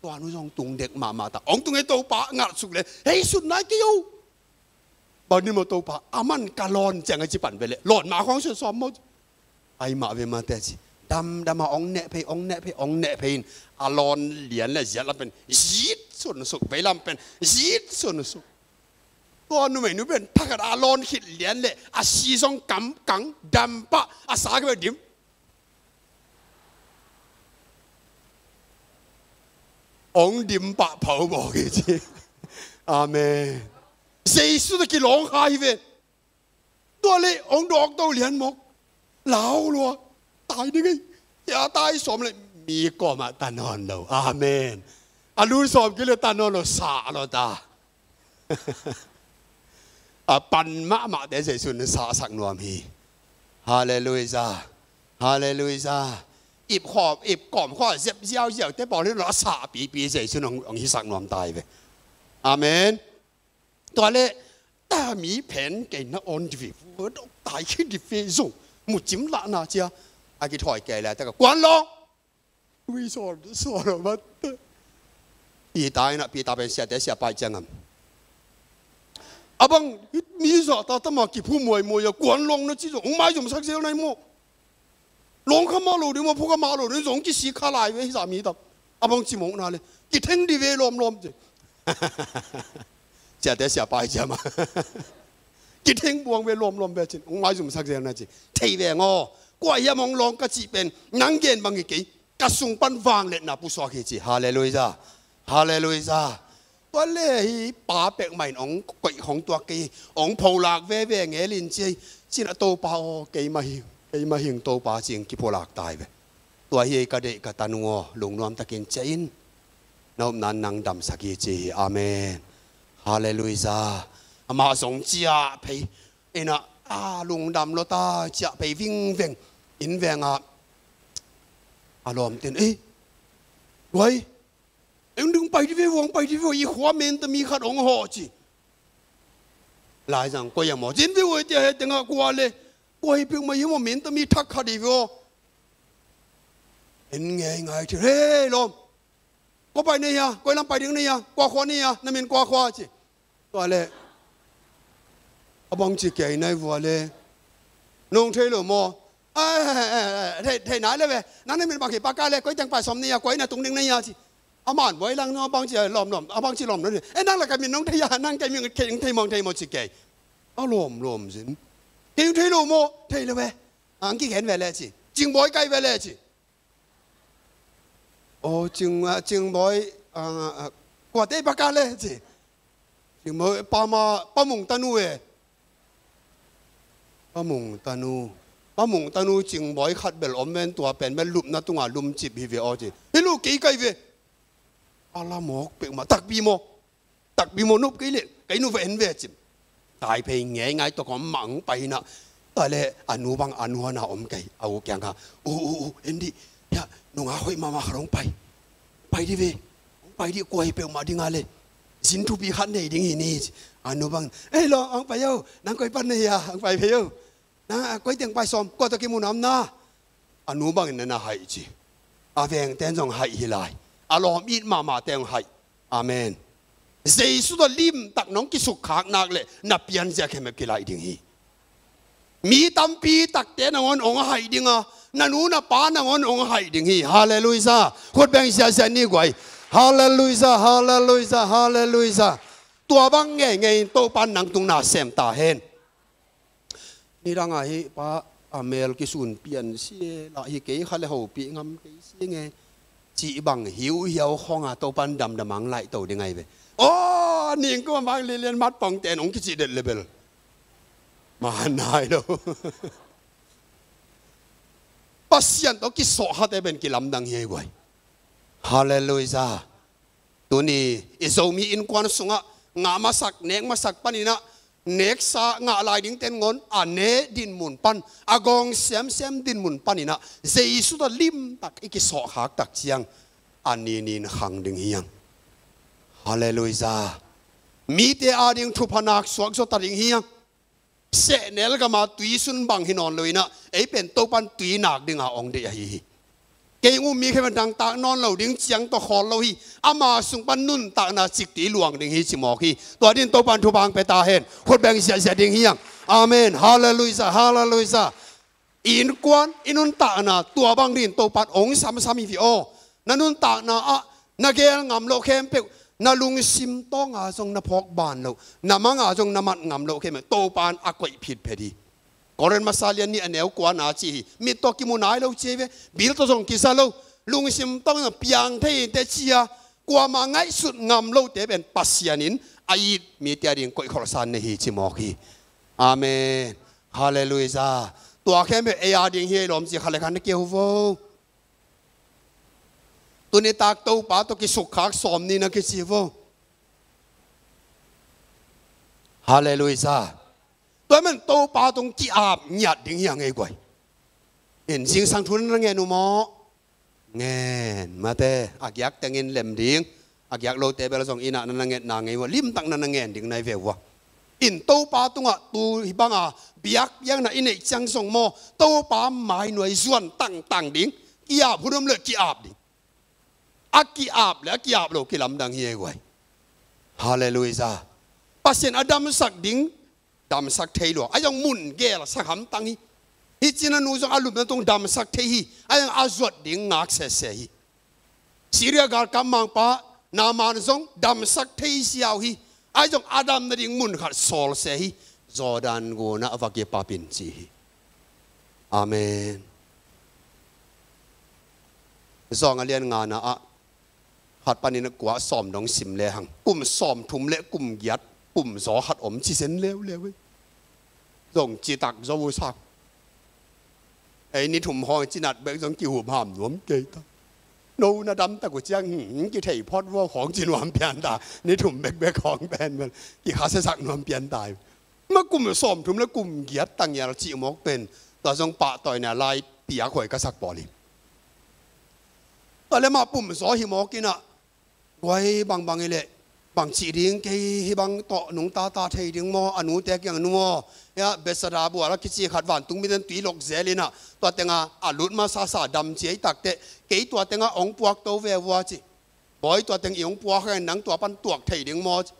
Tua nu zong tung dek mahmah ta. Hong tung ngei Topa ngalh suk le. Hei sut nai kei o. Bang ni maw Topa. A man ka lawn ciang a ci pan ve le. Lawn mah khawng sut sawm maw. Ai mah ve mate ci. Damdama hong neh phei, hong neh phei, hong neh phei in. A lawn lian le ziat lam pen. Zit sun suk. Vei lam pen. Zit sun suk. Tua numei nu pen thakhat a lawn khit lian le a si zong kam kang dam pah a sa ka dim. Ong dim pah phau mawk hi ci. Amen. Jesu ta kilawng kha hi ve. Tua le ong dawk to lian mawk. Lau lua. Tai ding ei. Tia tai sawm le mi kawmah ta nawn lo. Amen. A lu sawm kile ta nawn lo sa lo ta. A pan mahmahte Jesu in sahsak nuam hi. Halleluiah. Halleluiah. Ip khawm, ip kawm khawm zep ziauziaute pawl hi lo a sah pipi Jesu in hong, hong hisak nuam ta hi ve. Amen. Tua le ta mi phen kei na on divi. Dok tai khi divi zong mu cim lahna cia. A kithawi kei lai taka kuan lo. Ui sawl sawl a vat. Peter inah Peter pen siate siapa ih ciangam. A bang mi zahta tama kiphu muaimuai a kuan long na ci zong hong maizumsak zel nai maw? Long kha mah lo ding maw, phu kha mah lo ding zong kisik kha lai ve hi zah mi tak. A bang ci mawkna le kitheng di ve lawmlawm ci. Siate siapa ih ciama. Kitheng buang ve lawmlawm ve cin hong maizumsak zel na ci. Thei veng aw. Kua hiam hong lawng ka cih pen nang gen bang hi kei. Ka sung pan vangliatna pusuak hi ci. Halleluiah. Halleluiah. Tua le hi pa pekmah in hong koih hong tuak kei hi. Hong pholak veve ngelin ci hi. Cinah Topa aw keimah hing, keimah hing Topa cing kipholak tai ve. Tua hi ei ka deih ka tanu aw lungnuam takin ciah in. Na upna nang damsak hi ci hi. Amen. Halleluiah. Amah zong ciah phei. Inah a lungdam lota ciah phei vingveng. Inn vengah a lawmten ei. Guai. Eng ding pai di ve vuang pai di ve i khua menta mi khat ong hawh ci. Laizang koi a maw cin ve ua tia he tengah kua le. Kua hi piu mai hi maw menta mi thak khat hi ve aw. En ngei ngai thil he lawm. Kua pai nei hia, koi lam pai ding nei hia, kua khua nei hia, na min kua khua ci. Tua le a bang ci kei nai vua le. Nong thei lo maw? Thei nai le ve. Nang na min bang hi paka le koi teng pai sawm nei hia, koi na tung ding nei hia ci. A man buai lang no a bang ci lawm lawm, a bang ci lawm lawm. E nang la ka min nong thei hia, nang kei min kei thei mong thei maw ci kei. A lawm lawm zin. Kei thei lo maw? Thei lo ve. Ang ki khen ve le ci. Cing buai kai ve le ci. Aw cing, cing bawi kuate i paka le ci. Cing bawi pama pamung tanu e. Pamung tanu. Pamung tanu cing bawi khat bel om ven tua pen bel lupna tunga lumcip hi ve aw ci. Hi lu kei kai ve. A la mawk pek ma takpi maw? Takpi maw nop kei le kei nu va en ve cin. Taiphei ngeingai tawh kawm mang paina. Tua leh a nu bang a nu hana om kei, a u kiangah, "U, u, u, en dih, hiah nungak hoih mahmah khat hong pai. Pai dih ve, hong pai dih, kua hi peuhmah ding a leh. Zin thupi khat nei ding hi ni," ci. A nu bang, "Ei lawm, hong pai o, nang koi pan na hi a, hong pai phei o. Na, koi teng pai sawm, kua tawh kimu na om na?" A nu bangin na na haih ci. A vengte in zong haih hi lai. A lawm it mahmahte in haih. Amen. Jesu tawh limtak nong kisukkhak nak leh na pianzia khempeuh kilaih ding hi. Mi tampi takte nangawn hong haih ding a, na nu na pa nangawn hong haih ding hi. Halleluiah. Khut beng ziahziah ni guai. Halleluiah, halleluiah, halleluiah. Tua bang ngeingei in Topa'n nang tung na sem ta hen. Nidang ah hih pa a mel kisun pian si e, lah hi kei kha le hopih ngam kei si nge, cih bang hiuhiau khawng a Topa'n damdam hong laihto ding ahi ve. Aw, ningkum a mang lilian mat pongte in hong kicih det le bel. Ma nai lo. Pasian tawh kisawh khate pen kilamdang hi ei guai. Halleluiah. Tuni i Zomi innkuan sungah ngah masak, nek masak paninah, neksa ngah lai dingte nangawn a ne dinmun pan, a gawng semsem dinmun paninah Jesu tawh limtak i kisawhkhak tak ciang a ninin khang ding hi hang. Halleluiah. Mite ading thupha nak suak zaw ta ding hi hang. Sehnel gama tui sun bang hi nawn loinah ei pen Topa'n tui nak dinga hong deih ahi hi. Kei ngum mi khe pen dangtak nawn lo ding ciang tawh khawl lo hi. Ama sung pan nuntakna ciktui luang ding hi ci mawk hi. Tua din Topa'n thupha hong pia ta hen. Khut beng ziahziah ding hi hang. Amen. Halleluiah, halleluiah. I innkuan, i nuntakna tua bang din Topa'n hong samsam hi ve aw. Na nuntakna ah na geel ngam loh khempeuh, na lungsim tawnga zong na phawk ban loh, na manga zong na mat ngam loh khempeuh Topa'n a koih phitphet hi. Korin masa lian nih a neu kuana ci hi. Mit tawh kimu nai lo ci hi ve. Bil tawh zong kiza lo. Lungsim tawng zong piang thei inteh ci a, kuamah ngaihsut ngam lote pen Pasian in a it mite ading koih kholhsa nei hi ci mawk hi. Amen. Halleluiah. Tua khempeuh ei ading hi ei lawm ci kha le khan na kia hu vo. Tuni tak Topa tawh kisukkhak sawm ni na kici vo. Halleluiah. Tua man Topa tung ki-ap ngiat ding hi a ngei guai. In zingsang thu na ngen uh maw? Ngen mate, a giak tengin lem ding. A giak lote bel zong innah na na ngetna ngei uh a, limtak na na ngen ding nai ve uh a. In Topa tungah tu hi banga biakpiakna i neih ciang zong maw, Topa mainuai zuan tangtang ding. Ki-ap hun om le ki-ap ding. A ki-ap le a ki-ap lo kilamdang hi ei guai. Halleluiah. Pasian a damsak ding damsak thei lua. A zong mun geel sak hamtang hi. Hi cina nu zong a lupna tung damsak thei hi. A zong a zuat ding ngak sese hi. Syria galkap mangpa Naaman zong damsak thei ziau hi. A zong a damna ding mun khat sawlse hi. Jordan gunah a va kipapin ci hi. Amen. Zong a lian ngana ah khat panin a kua sawm dong sim le hang. Kum sawm thum le kum giat pumzaw khat om ci zen leuleu hi. Zong citak zo uh sak. Ei ni thum hawng cinat bek zong kihum ham nuam kei ta. No na damtak uh ciang, hmm, kithei phot vua khawng ci nuam pian ta. Ni thum bekbek khawng pen bel kikhasiasak nuam pian ta. Ma kum sawm thum le kum giat tangial cih mawk pen tua zong pahtawina lai piak huai ka sak pawl hi. Tua le mah pumzaw hi mawk innah guai bangbang hi leh bang cih ding, kei hih bang tawh nungta ta thei ding maw? A nute kiang nu aw, hiah Bethsaida bual a kici khat vantung miten tui lok zel innah tua tenga a lut masasa dam ci ei takteh kei tua tenga hong puak to ve vua ci. Bawi, tua teng i hong puak hen, nang tua pan tuak thei ding maw ci.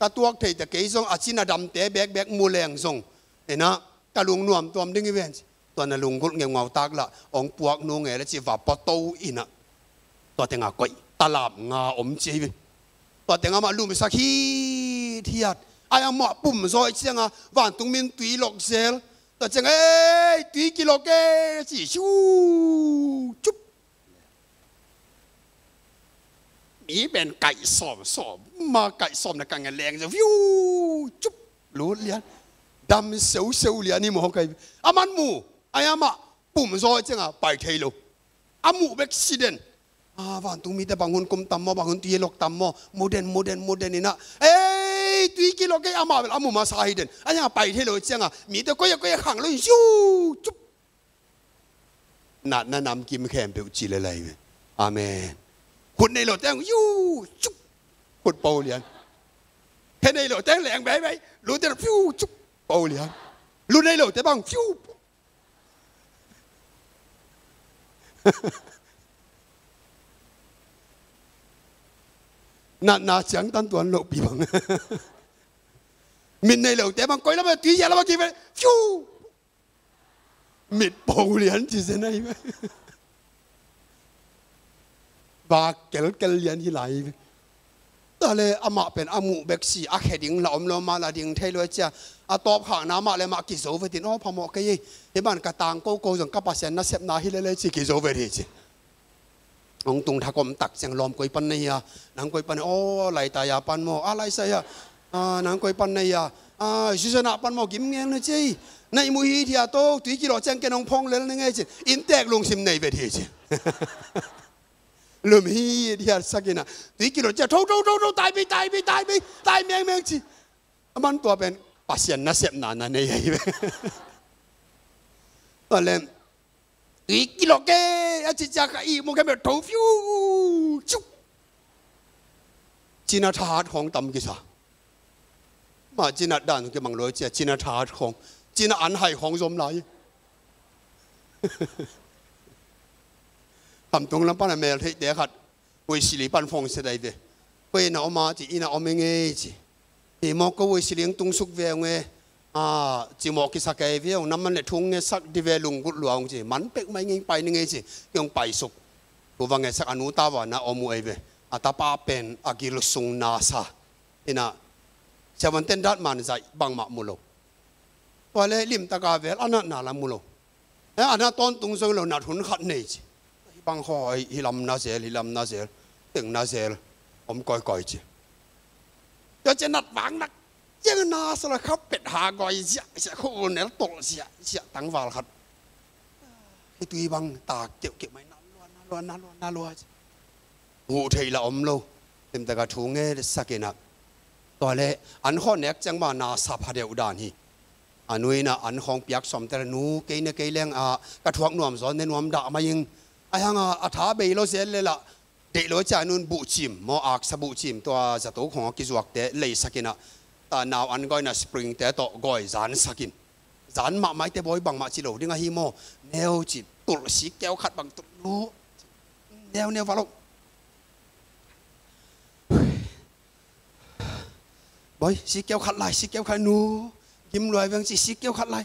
Ka tuak thei teh kei zong a cina damte bekbek mu leng zong innah ka lungnuam tuam ding hi ven ci. Tua na lunggulh ngeungau tak lah hong puak nu nge le ci va pato innah tua tenga koih talap nga om ci hi ve. Tua tenga mah lumsak hithiat. Ai a mah pumzaw hi cianga vantung min tui lok zel. Tua ciang ei tui kilok e ci. Siu cup. Mi pen kaih sawm sawm ma kaih sawm na ka nge leng zia viu cup lut lian. Dam seuseu lian hi maw kai. A man mu ai a mah pumzaw hi cianga pai thei lo. A muh bek si den. A vantung mite bang hun kum tam maw, bang hun tui lok tam maw, mu den, mu den, mu den innah ei Ei, tui kilawh kei, amah bel a mu masa hi den. A hiang a pai thei lo cianga mite koi a koi a khang lo in, siu, cup. Natna namkim khempeuh ci le lai ve. Amen. Khut nei lo teng, siu, cup. Khut po lian. Khe nei lo teng leng beibei. Lu teng, siu, cup. Po lian. Lu nei lo te bang, siu. Natna ciang tan tuan lohpi bang. Mit nei lo te bang, koi lam a tui zia lam a kive, fiu. Mit po lian ci zen ahi ve. Vak kelkel lian hi lai ve. Tua le amah pen a muh bek si, a khe ding la om lo mah, la ding thei lo cia. A tawp khakna mah le mah kizo ve tin, aw, phamawh kei ei. Hi ban ka tang koko zong ka Pasian nasepna hi lele ci kizo ve hi ci. Hong tung thak om tak ciang lawm koi pan na hi a, nang koi pan, aw, Laitai a pan maw, a Laisai a, a, nang koi pan na hi a, a, Susan a pan maw, gim ngel na ci ei. Na i mu hi thia to, tui kilawh ciang ken hong phong lel na ngei ci. Inntek lungsim nei ve hi ci. Lum hi, hiatsak in a. Tui kilawh ciang, tho, tho, tho, tho, tai bei, tai bei, tai bei, tai mengmeng ci. A man tua pen Pasian nasepna na nei ahi ve. Tua lem, tui kilawh kei a ci ciang ka ihmu kei meh tho fiu, ciuk. Cina thahat khawng tam kisa. Mah cina dan kibang lo cia, cina thahat khawng, cina an hai khawng zom lai. Khamtung lam pan a mel theihte khat, Wesley pan phong sia dai ve. Koi na om a ci, ina om i ngei ci. Hi mawk ko Wesley ang tung suk ve ang e. A, ci mawk kisa kei ve ang, naman le thung nge sak di ve, lunggulh lua ang ci. Man pek mai ngei pai ni ngei ci. Kiong pai suk. Ku va nge sak a nu ta va na om uh ei ve. A tapa pen a gil sung na sa. Ina, seven ten dat man zai bangmah mu lo. Tua le limtaka vel a natna la mu lo. Eh, a na tawntung zo lo, nat hun khat nei ci. Hi bang khaw, hi lam na zel, hi lam na zel, teng na zel, om kawikawi ci. Tua ci nat vang nak ciang na sa la kha pet ha goi ziah ziah, khaw nel tol ziah ziah, tangval khat. Hi tui bang tak keuhkeuh mai na lua, na lua, na lua, na lua ci. Huh theih la om lo. Temtaka thu nge sak in a. Tua le an khawh nek ciang ma na sa pha deuh dan hi. A nu in a an khawng piak sawm te la, nu kei ne kei leng a ka thuak nuam zaw ne nuam dah mai ing. A hiang a a tha bei lo zel le la. Deih lo cia nun buhcim maw, aksa buhcim tua zato khawng a kizuak te leisak in a. Ta nau an gawi na spring te tawh gawi zan sak in. Zan mahmah i te bawi, bangmah ci lo ding ahi maw. Neu ci, tulh sikkeu khat bang tulh nu. Neu neu va lo. Bawi, sikkeu khat lai, sikkeu khat nu. Gim luai veng ci, sikkeu khat lai.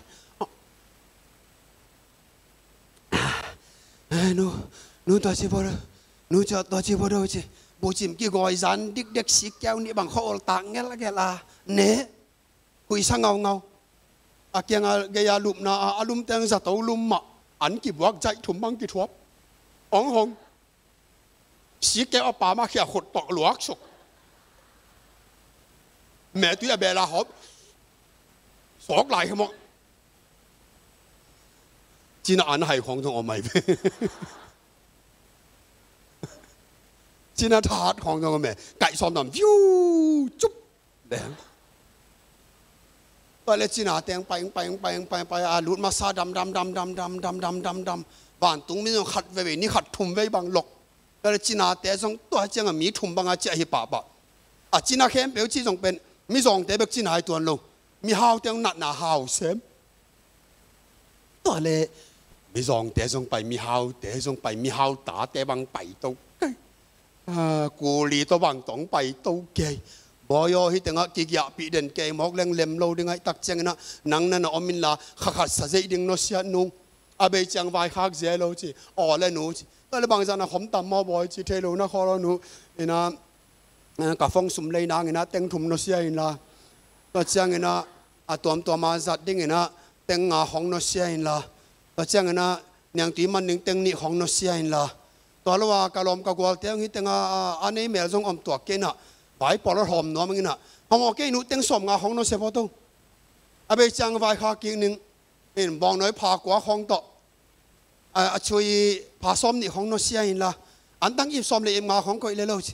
Ai, nu, nu tua ci baw do. Nu cia tua ci baw do ci. Buhcim kigawi zan dikdek, sikkeu nih bang khaw ol tak ngelngel a. Ne. Huisa ngaungau. A kianga gei a lupna a, a lum teng zato lum mah. An kibuak zaih thum bang kithuap. Ong hong. Sikkeu a pam a khia khut tawh luak suk. Metui a bel a hawp. Sawk lai hi mawh. Cina an hai khawng zong om ai ve. Cina thahat khawng zong om e. Kaih sawm dam. Viu! Cup! Leng. Tua le cina teng pai, pai, pai, pai, pai, a lut masa dam, dam, dam. Vantung mi zong khat veve, ni khat thum vei bang lok. Tua le cina te zong tua ciang a mi thum bang a ciah hi pahpah. A cina khempeuh ci zong pen, mi zawngte bek cina hi tuan lo. Mi hau teng natna hau sem. Tua le, mi zawngte zong pai, mi haute zong pai, mi hau tate bang pai to. Ah, kuli tawh bang tong pai to kei. Bawi aw, hi tengah kigiahpih den kei mawk leng lem lo ding aih tak ciangin ah, nang na na om inla, kha khat sa zeih ding nusia nung. A bei ciang vaikhak zia lo ci. Aw le nu ci. Tua le bangzah na khom tam maw bawi ci, thei lo na khaw lo nu. Ina, eh, ka phone sum lei nang ina teng thum nusia inla. Tua ciangin ah, a tuamtuam a zat ding ina, teng nga hong nusia inla. Tua ciangin ah, niangtui man ding teng nih hong nusia inla. Tua lo a ka lawm ka gualte hong hi teng a, a, a nei mel zong om tuak kei inah. Vai pawl a hawm nuam ing inah. Hong aw kei nu teng sawm nga hong nusia pawh to. A bei ciang vaikhak kik ning. In bawngnawi pha kua khawng tawh, a, a chui pha sawm nih khawng nusia inla, an tang ip sawm le ip nga khawng koih le lo ci.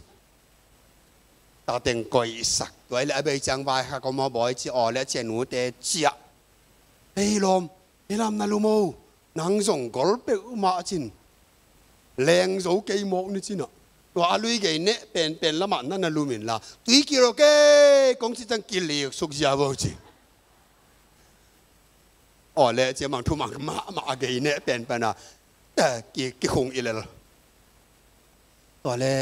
Tua teng koihsak. Tua i le a bei ciang vai kha ko maw bawi ci aw le cia nute ciah. Hei lawm, hei lam na lum o, nang zong gol peuhmah cin. Leng zo kei mawk ni cinah. Tua a lui gei neh penpen lamah na na lum inla. Tui kilo kei kong ci ciang kiliksuk zia vo ci. Aw le cia mang thu mang mahmah a gei neh penpen a. Eh, ki, kikhung i lel. Tua le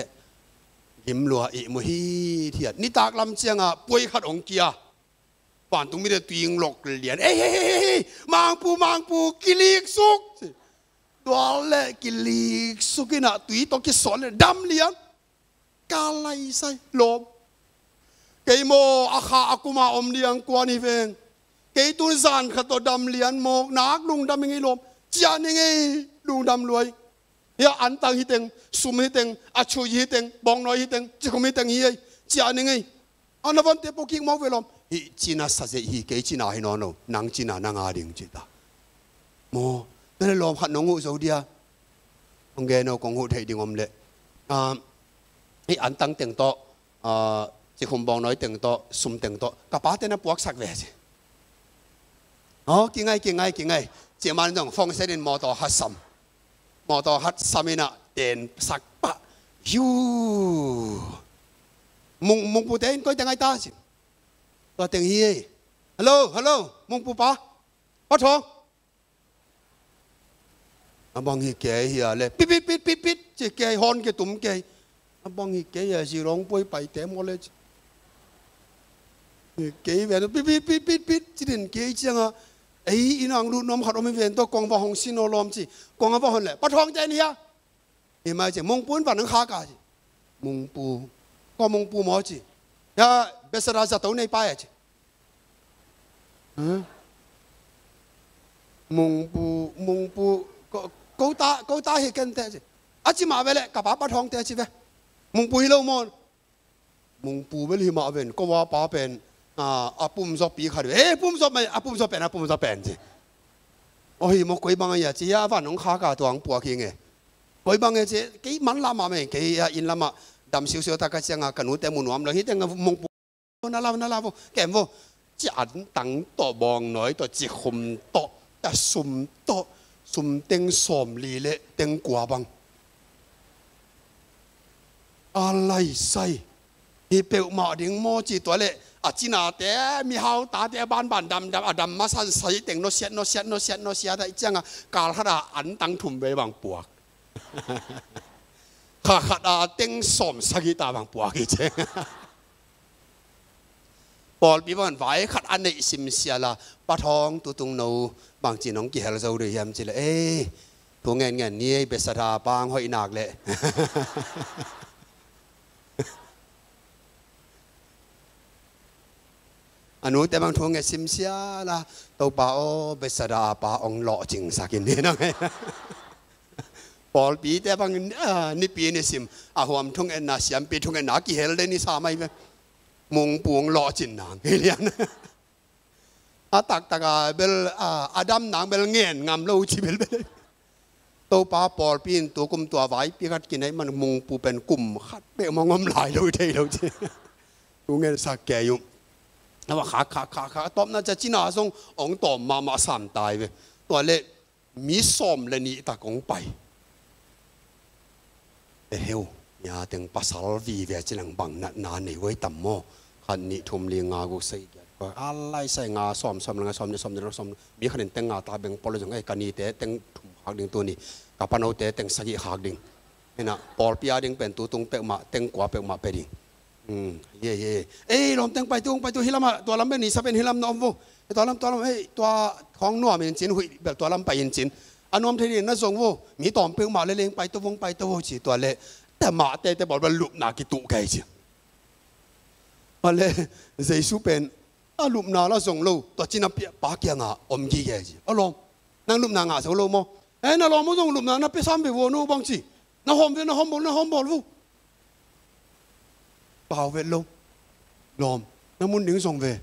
gim lua i mu hi thiat. Nitak lam ciangah puai khat ong kia. Vantung mite tui ong lok lian. Ei, ei, ei, ei, ei, mangpu, mangpu, kiliksuk. Dual le kiliksuk inah tui tawh kisawt le dam lian. Ka laisai lawm. Kei maw a kha a kuma om liang kua ni veng. Kei tun zan khat tawh dam lian mawk nak lungdam i ngei lawm. Ciah ni ngei lungdam luai. Hia antang hiteng, sum hiteng, a chui hiteng, bawngnawi hiteng, cikhum hiteng hi ei. Ciah ni ngei. A na vonte pawh kik mawk ve lawm. Hih cina sa zeih hi kei cina hi nawn lo. Nang cina na nga ding cita. Maw, na le lawm khat nong uh zo dia. Hong gen o kong huh theih ding om leh. Ah, hih antang teng tawh, ah, cikhum bawngnawi teng tawh, sum teng tawh. Ka pate na puaksak ve ci. Aw, kingai, kingai, kingai. Ciaman zong phone senin mawtaw khat sam. Mawtaw khat sam inah tensak pah. Hiu. Mung, mungpute in koi teng ai ta cin. Tua teng hi ei. Hello, hello, mungpupa. Pa Thawng. A bang hi kei hia le. Pit, pit, pit, pit, pit. Ci kei hon ke tum kei. A bang hi kei hia Zilong puai paite maw le ci. Kei ve pit, pit, pit, pit, pit. Ci den kei cianga. Ei, inn ang lut nuam khat om hi ven tawh kong va hong sin aw lawm ci. Kong a va hon le. Pa Thawng te in hia. Hi mai ci, mungpu in van ang khak a ci. Mungpu. Kua mungpu maw ci. Ya, Bethsaida zato nei pai a ci. Hah? Mungpu, mungpu, ko, ko ta, ko ta hi ken te ci. A ci mah ve le, ka pa Pa Thawng te ci ve. Mungpu hi lo maw. Mungpu bel hi mah ven, ko va pa pen, a, a pumzawpi khat ve. Eh, pumzawp mai, a pumzawp pen, a pumzawp pen ci. Aw hi maw, koi bang a hia ci, hia van hong khak a tuang puak hi nge. Koi bang e ci, kei man lamah mei, kei a inn lamah dam siusiu ta ka cianga, ka nute mu nuam lo, hi teng mungpu. Na lau, na lau vo, kem vo. Ci antang tawh, bawngnawi tawh, cikhum tawh, ta sum tawh, sum teng sawmli le teng kua bang. A laisai. Hi peuhmah ding maw ci tua le. A cinate, mihau tate, a banban damdam, a dam masan sai teng, no siat, no siat, no siat, no siat, a i cianga, kal khat a antang thum vei bang puak. Kha khat a teng sawm sagih ta bang puak i ciang. Pawlpi bang vai khat a neih simsial a, Pa Thawng tutung no bangci nong kihel zo dih hiam ci le, ei, thu ngen ngen ni ei, Bethsaida pang hoih nak le. A nute bang thu ngen simsial a, Topa aw, Bethsaida a pa ong lawhcingsak in ni nang ei. Pawlpite bang, ah, nipi nisim a huam thungetna, siampi thungetna a kihel dei ni sa mai ve. Mungpu ong lawhcin nang hi lian. A taktak a bel, ah, a dam nang bel ngen ngam lo ci belbel. Topa pawlpi in tukum tua vaipi khat kinei man mungpu pen kum khat peuh mah ngom lai lo thei lo ci. Thu ngensak kei uh. Awa khak khak khak khak tawpna cia cina zong ong tawm mahmah sam tai ve. Tua le mi sawm le nih tak ong pai. E heu, nia teng pasal vive ci lang bang natna nei voi tam maw? Khat nih thum li nga guk sagih giat kua. A laisai nga sawm, sawm le nga, sawm nih, sawm nih, sawm nih. Mi khat in teng nga ta beng pawh le zong, ei, ka nite teng thum khak ding tuni. Ka panote teng sagih khak ding. Ina, pawlpi a ding pen tutung peuhmah, teng kua peuhmah pe ding. Hmm, ye, ye. Ei, lawm teng pai tung, pai tung, hi lamah, tua lam pen, ni sa pen hi lam na om vo. Ei, tua lam, tua lam, ei, tua khawng nuam in cin, huih bel tua lam pai in cin. A nuam thei ding na zong vo, mi tawm peuhmah le leng pai to vong, pai to vo ci tua le. Te mah te, te bawl bel lupna kituh kei ci. Tua le, Jesu pen, a lupna la zong lo, tua cina pia, pa kianga om gige ci. A lawm, nang lupna ngah zo lo maw? Ei, na lawm maw zong lupna, na pia sam ve vo no bang ci. Na hawm ve, na hawm bawl, na hawm bawl vo. Pau vet lo. Lawm, na mun ding zong ve.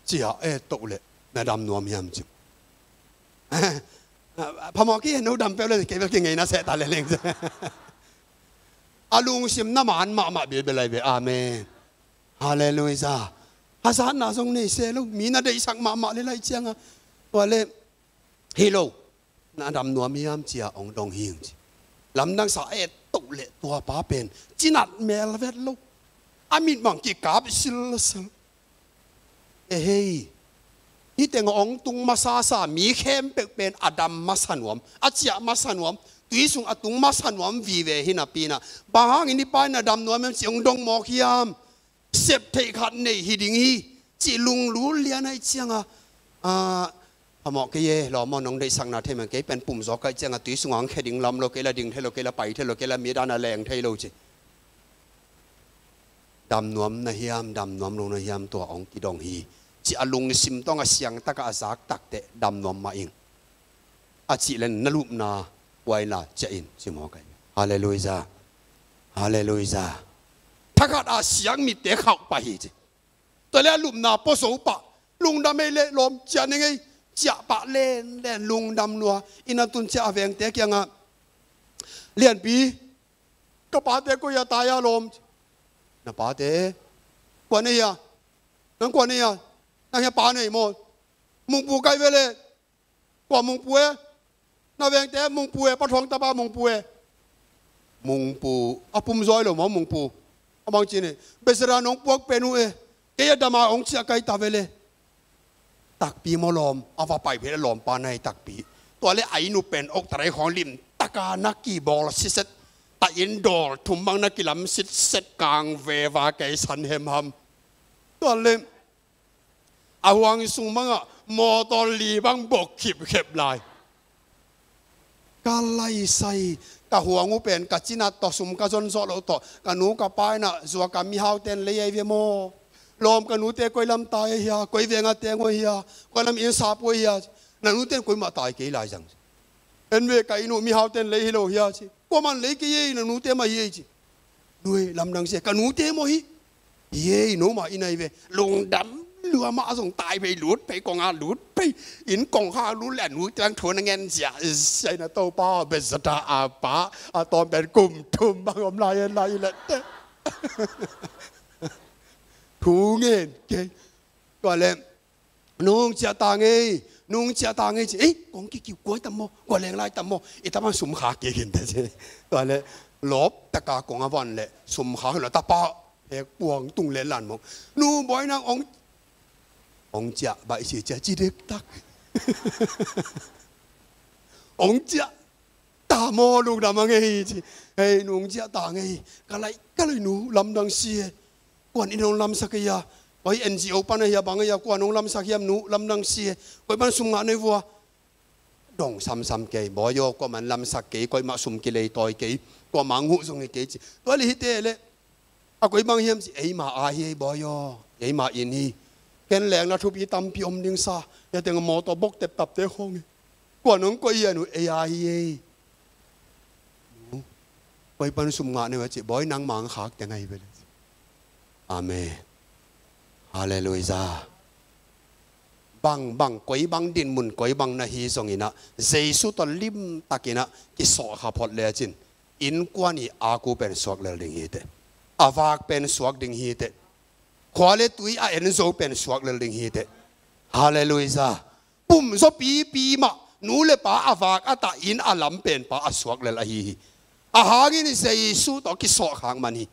Cia e toh le, na dam nuam hiam ci. Phamawh ki, no dam peuh le, kei bel kingeina seh ta le leng. A lungsim na man mahmah bilbel lai ve. Amen. Halleluiah. Hazatna zong nei se lo. Mi na deihsak mahmah le lai cianga, tua le hi lo. Na dam nuam hiam cia hong dong hing ci. Lamdangsa a et toh le tua pa pen cinat mel vet lo. A mitmang kikap silsil. Ehei, hih teng hong tung masasa mi khempeuh pen a dam masa nuam, a ciah masa nuam, tui sung a tung masa nuam vive hi napi-in ah, bang hangin hih pa in a dam nuam hiam cih hong dong mawk hiam? Sep theih khat nei hi ding hi cih lunglul lian ahih cianga, a, phamawh kei e, lawm aw, nong deihsakna thei mah, kei pen pumzaw ka hih cianga tui sungah hong khia ding lam lo, kei la ding thei lo, kei la pai thei lo, kei la mi dan a leng thei lo ci. Dam nuam na hiam, dam nuam lo na hiam, tua hong kidong hi ci. A lungsim tawng a siang takah a zak takteh dam nuam mah ing. A cih le na lupna huai la ciah in ci mawk hi. Halleluiah. Halleluiah. Thakhat a siang mitte khauh pah hi ci. Tua le a lupna puazo pah, lungdam ei le lawm, ciah ning ei, ciah pah lenlen, lungdam lua. Inn a tun ciah a vengte kiangah, Lianpi, ka pate koi a tai a lawm? Na pate? Kua na hia? Nang kua na hia? Nang hia pa nei maw? Mungpu kai ve le. Kua Mungpu e? Na vengte Mungpu e, Pa Thuang tapa Mungpu e. Mungpu, a pumzaw lo maw Mungpu? A bang ci ni, Bethsaida nong puak pen uh e. Kei a dam a hong ciah kai ta ve le. Takpi maw lawm, a va pai phei le lawmpa nai takpi. Tua le a inn uh pen oktarai khawng limtaka na kibawl siset. Ta inn dawl thum bang na kilam sitset, kang veva kei san hemham. Tua le a huang sung bangah mawtaw li bang bok khipkhep lai. Ka laisai, ka huang uh pen ka cinat tawh sum ka zon zawh loh tawh, ka nu ka pa in ah, zuak a mihaute in lei ahi ve maw? Lawm, ka nute koi lam tai ahi hia? Koi veng a teng uh ahi hia? Koi lam inn sap uh ahi hia? Na nute in koi mah tai kei lai zang. En ve, ka inn uh mihaute in lei hi lo hia ci. Kuaman lei kei ei, na nute mah hi ei ci. Nui, lamdang se, ka nute maw hi? Hi ei, no mah inn ahi ve. Lungdam lua mah zong tai phei, lut phei, kong a lut phei. Inn kong kha lut le a nute bang thu na ngen zia, zia na Topa, Bethsaida a pa, a tawm pen kum thum bang om lai en lai le te. Thu ngen kei. Tua le, nung ciah ta ngei, nung ciah ta ngei ci. Ei, kong kikiu kuai tam maw, kua leng lai tam maw, i tapa sum khak kik in ta ci. Tua le, lawp taka kong a van le, sum khak lo tapa, hek puang tung le lan maw. Nu bawi nang hong, hong ciah baih ci, ciah ci dektak. Hong ciah ta maw, lungdam a ngei ci. Hei, nung ciah ta ngei. Ka lai, ka lai nu, lamdang si e. Kuan in hong lamsak ei a. Koi N G O pan ahi a, bang ahi a, kuan hong lamsak hiam nu, lamdang si e. Koi pan sum ngah nei vua. Dong samsam kei, bawi aw, kuaman lamsak kei, koi mah sum kilei tawi kei, kuamah nguh zong hi kei ci. Tua le hite le. A koi bang hiam ci, eima a hi ei bawi aw, eima inn hi. Ken lengna thupi tampi om ding sa. Hia teng a mawtaw bok teptapte khawng hi. Kuan hong koi hian uh, ei a hi ei. Nu, koi pan sum ngah nei vua ci, bawi nang mang khak teng ahi ve le. Amen. Halleluiah. Bang, bang, koi bang dinmun, koi bang na hi zongin ah, Jesu tawh limtakin ah kisawhkha phot lecin, innkuan i ak uh pen suak lel ding hi teh. A vak pen suak ding hi teh. Khua le tui a en zo pen suak lel ding hi teh. Halleluiah. Pum zaw pipi mah, nu le pa a vak a tah, inn a lam pen pa a suak lel ahi hi. A hangin Jesu tawh kisawhkhak man hi.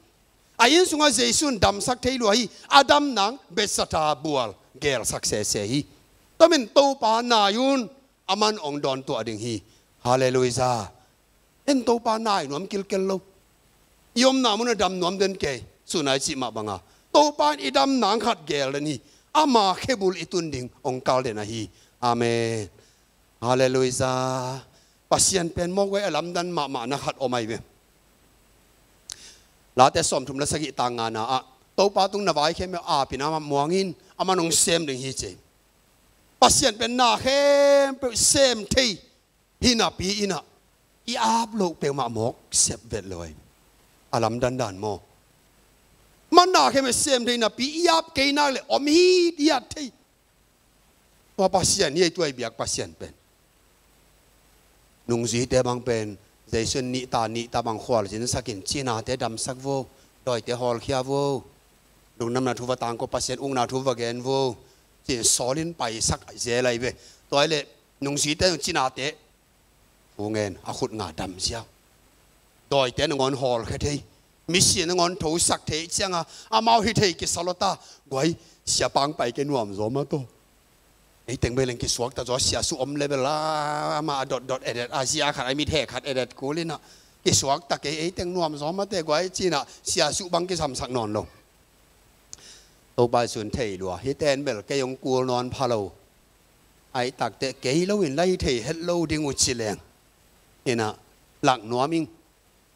A inn sungah Jesu in damsak thei lua hi. A dam nang Bethsaida bual gelsak sese hi. Tua min Topa nai un, aman hong dawn tuah ding hi. Halleluiah. En Topa nai nuam kilkel lo. I omna mun a dam nuam den kei, sun a i cih mah banga. Topa in i dam nang khat gel den hi. Ama khebul i tun ding hong kal den ahi. Amen. Halleluiah. Pasian pen mawk ve, a lamdan mahmahna khat om ahi ve. Late sawmthum le sagih tang ngana ah, Topa tung na vaikhemkhemte apin amah muangin, aman hong sem ding hi ci. Pasian pen na khempeuh sem thei hi napi-in ah, i ap loh peuhmah mawk sep vet lo ahi. A lamdandan maw? Aman na khempeuh sem thei napi, i ap kei nak le om hithiat thei. Tua Pasian hi ei, tua i biak Pasian pen. Nungzuite bang pen Jesu in nihta nihta bang khualzin sakin cinate damsak vo, dawite hawlkhia vo, lungdamna thu va tangko, Pasian ukna thu va gen vo, cin sawlin paisak zel ahi ve. Tua hi leh nungzuite cinate thu ngen a khut nga dam ziau. Dawite nangawn hawlkhia thei, misi nangawn thosak thei cianga amau hi thei kisa lawta. Guai, siapa hong pai kei nuam zaw mah tawh. Ei teng bel leng kisuakta zaw, sia su om level a, amah a dot dot edet a, zia khat a mit he khat edet kul inah kisuakta kei, ei teng nuam zaw mah teh guai cinah sia su bang kisamsak nawn lo. Topa Jesu in thei lua, hihte in bel kei hong kul nawn pha lo. Ahih takteh kei lo in la hi thei het lo ding uh ci leng, inah lak nuam ing.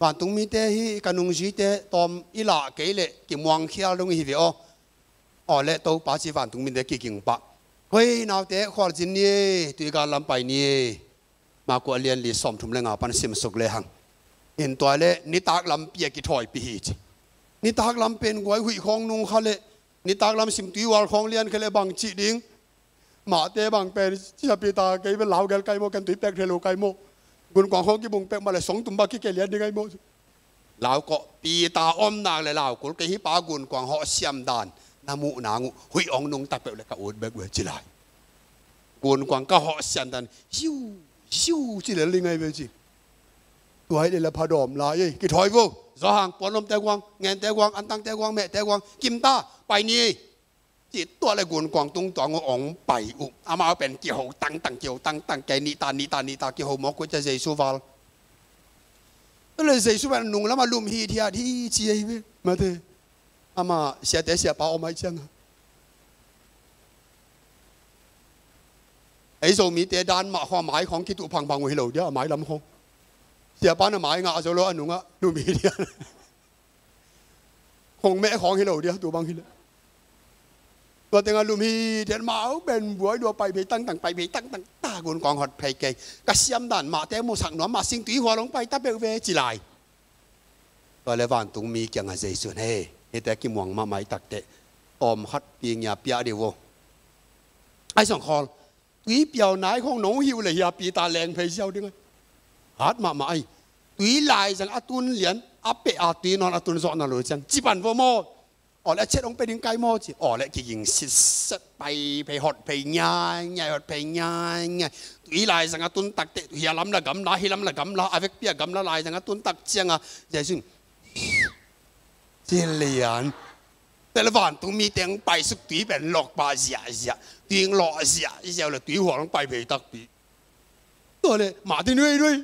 Vantungmite hi, ka nungzuite tawm i lah kei leh kimuangkhial dong hi ve aw. Aw leh Topa ci, vantungmite kiging pah. Hoi naute, khualzin ni ei, tuigal lam pai ni ei. Marku a lian li sawmthum le nga pan simsuk lehang, in tua leh nitak lampi a kithawipi hi ci. Nitak lam pen guai, huih khawng nung kha leh, nitak lam sim tuihual khawng lian kha leh bang cih ding? Mahte bang pen, sia Peter, kei bel lau gel kai maw, ken tui pek thei lo kai maw. Gunkuang khawng kibung pek mah leh songtum bang kikei lian ding ai maw. Lau kawh, Peter om nak leh lau kul, kei hih pa gunkuang hawh siam dan na muh nang uh, huih hong nung ta peuh leh ka ut bek uh e ci lai. Gunkuang ka hawh siam dan, ziu ziu ci lel ding ahi ve ci. Tua hi leh la phadawm lai ei, kithawi vo. Zawhang, puanlomte guang, ngente guang, antangte guang, mehte guang, kimta, pai ni ei. Ci tua leh gunkuang tungtuang uh hong pai uh. Amau pen kiho tangtang, kiho tangtang, kei nihta nihta nihta kiho mawk uh cia Jesu val. Tua leh Jesu pen nung lamah lum hithiat hi ci ahi ve. Mate, amah siate siapa om ahih ciangah. Ei Zomite dan mah khawng a mai khawng kituh phangphang uh hi lo dia, a mai lam khawng. Siapa na mai ngah zo lo, a nungah lum hithiat. Khong meh khawng hi lo dia, tu bang hi leh. Tua tengah lum hithiat, amau pen buai lua, pai phei tangtang, pai phei tangtang, ta gunkuang hot phei kei. Ka siam dan mahte musak nuam mah sing, tuihual hong pai ta peuh ve ci lai. Tua leh vantungmi kiangah Jesu in, hei, hihte kimuang mahmah ahih takteh tawm khat pi ngia piak dih uh aw. Ahi zong khawl, tui piau nai khawng nong hih uh leh hia Peter leng phei ziau ding ahi. Hat mahmah ahi. Tui laizang a tun lian, a peh a tui nawn a tun zawh na lo ciang, ci pan vo maw. Aw leh a chet hong pia ding kai maw ci. Aw leh kiging sitset, pai phei, hot phei ngiai ngiai, hot phei ngiai ngiai. Tui laizang a tun takteh, hia lam la gamla, hi lam la gamla, a vekpi a gamla laizang a tun tak ciangah Jesu in ci lian. Tua leh vantungmi teng paisuk, tui pen lawk pah ziahziah, tui hong lawh ziahziah uh leh tuihual hong pai phei takpi. Tua leh mah teng nuai nuai,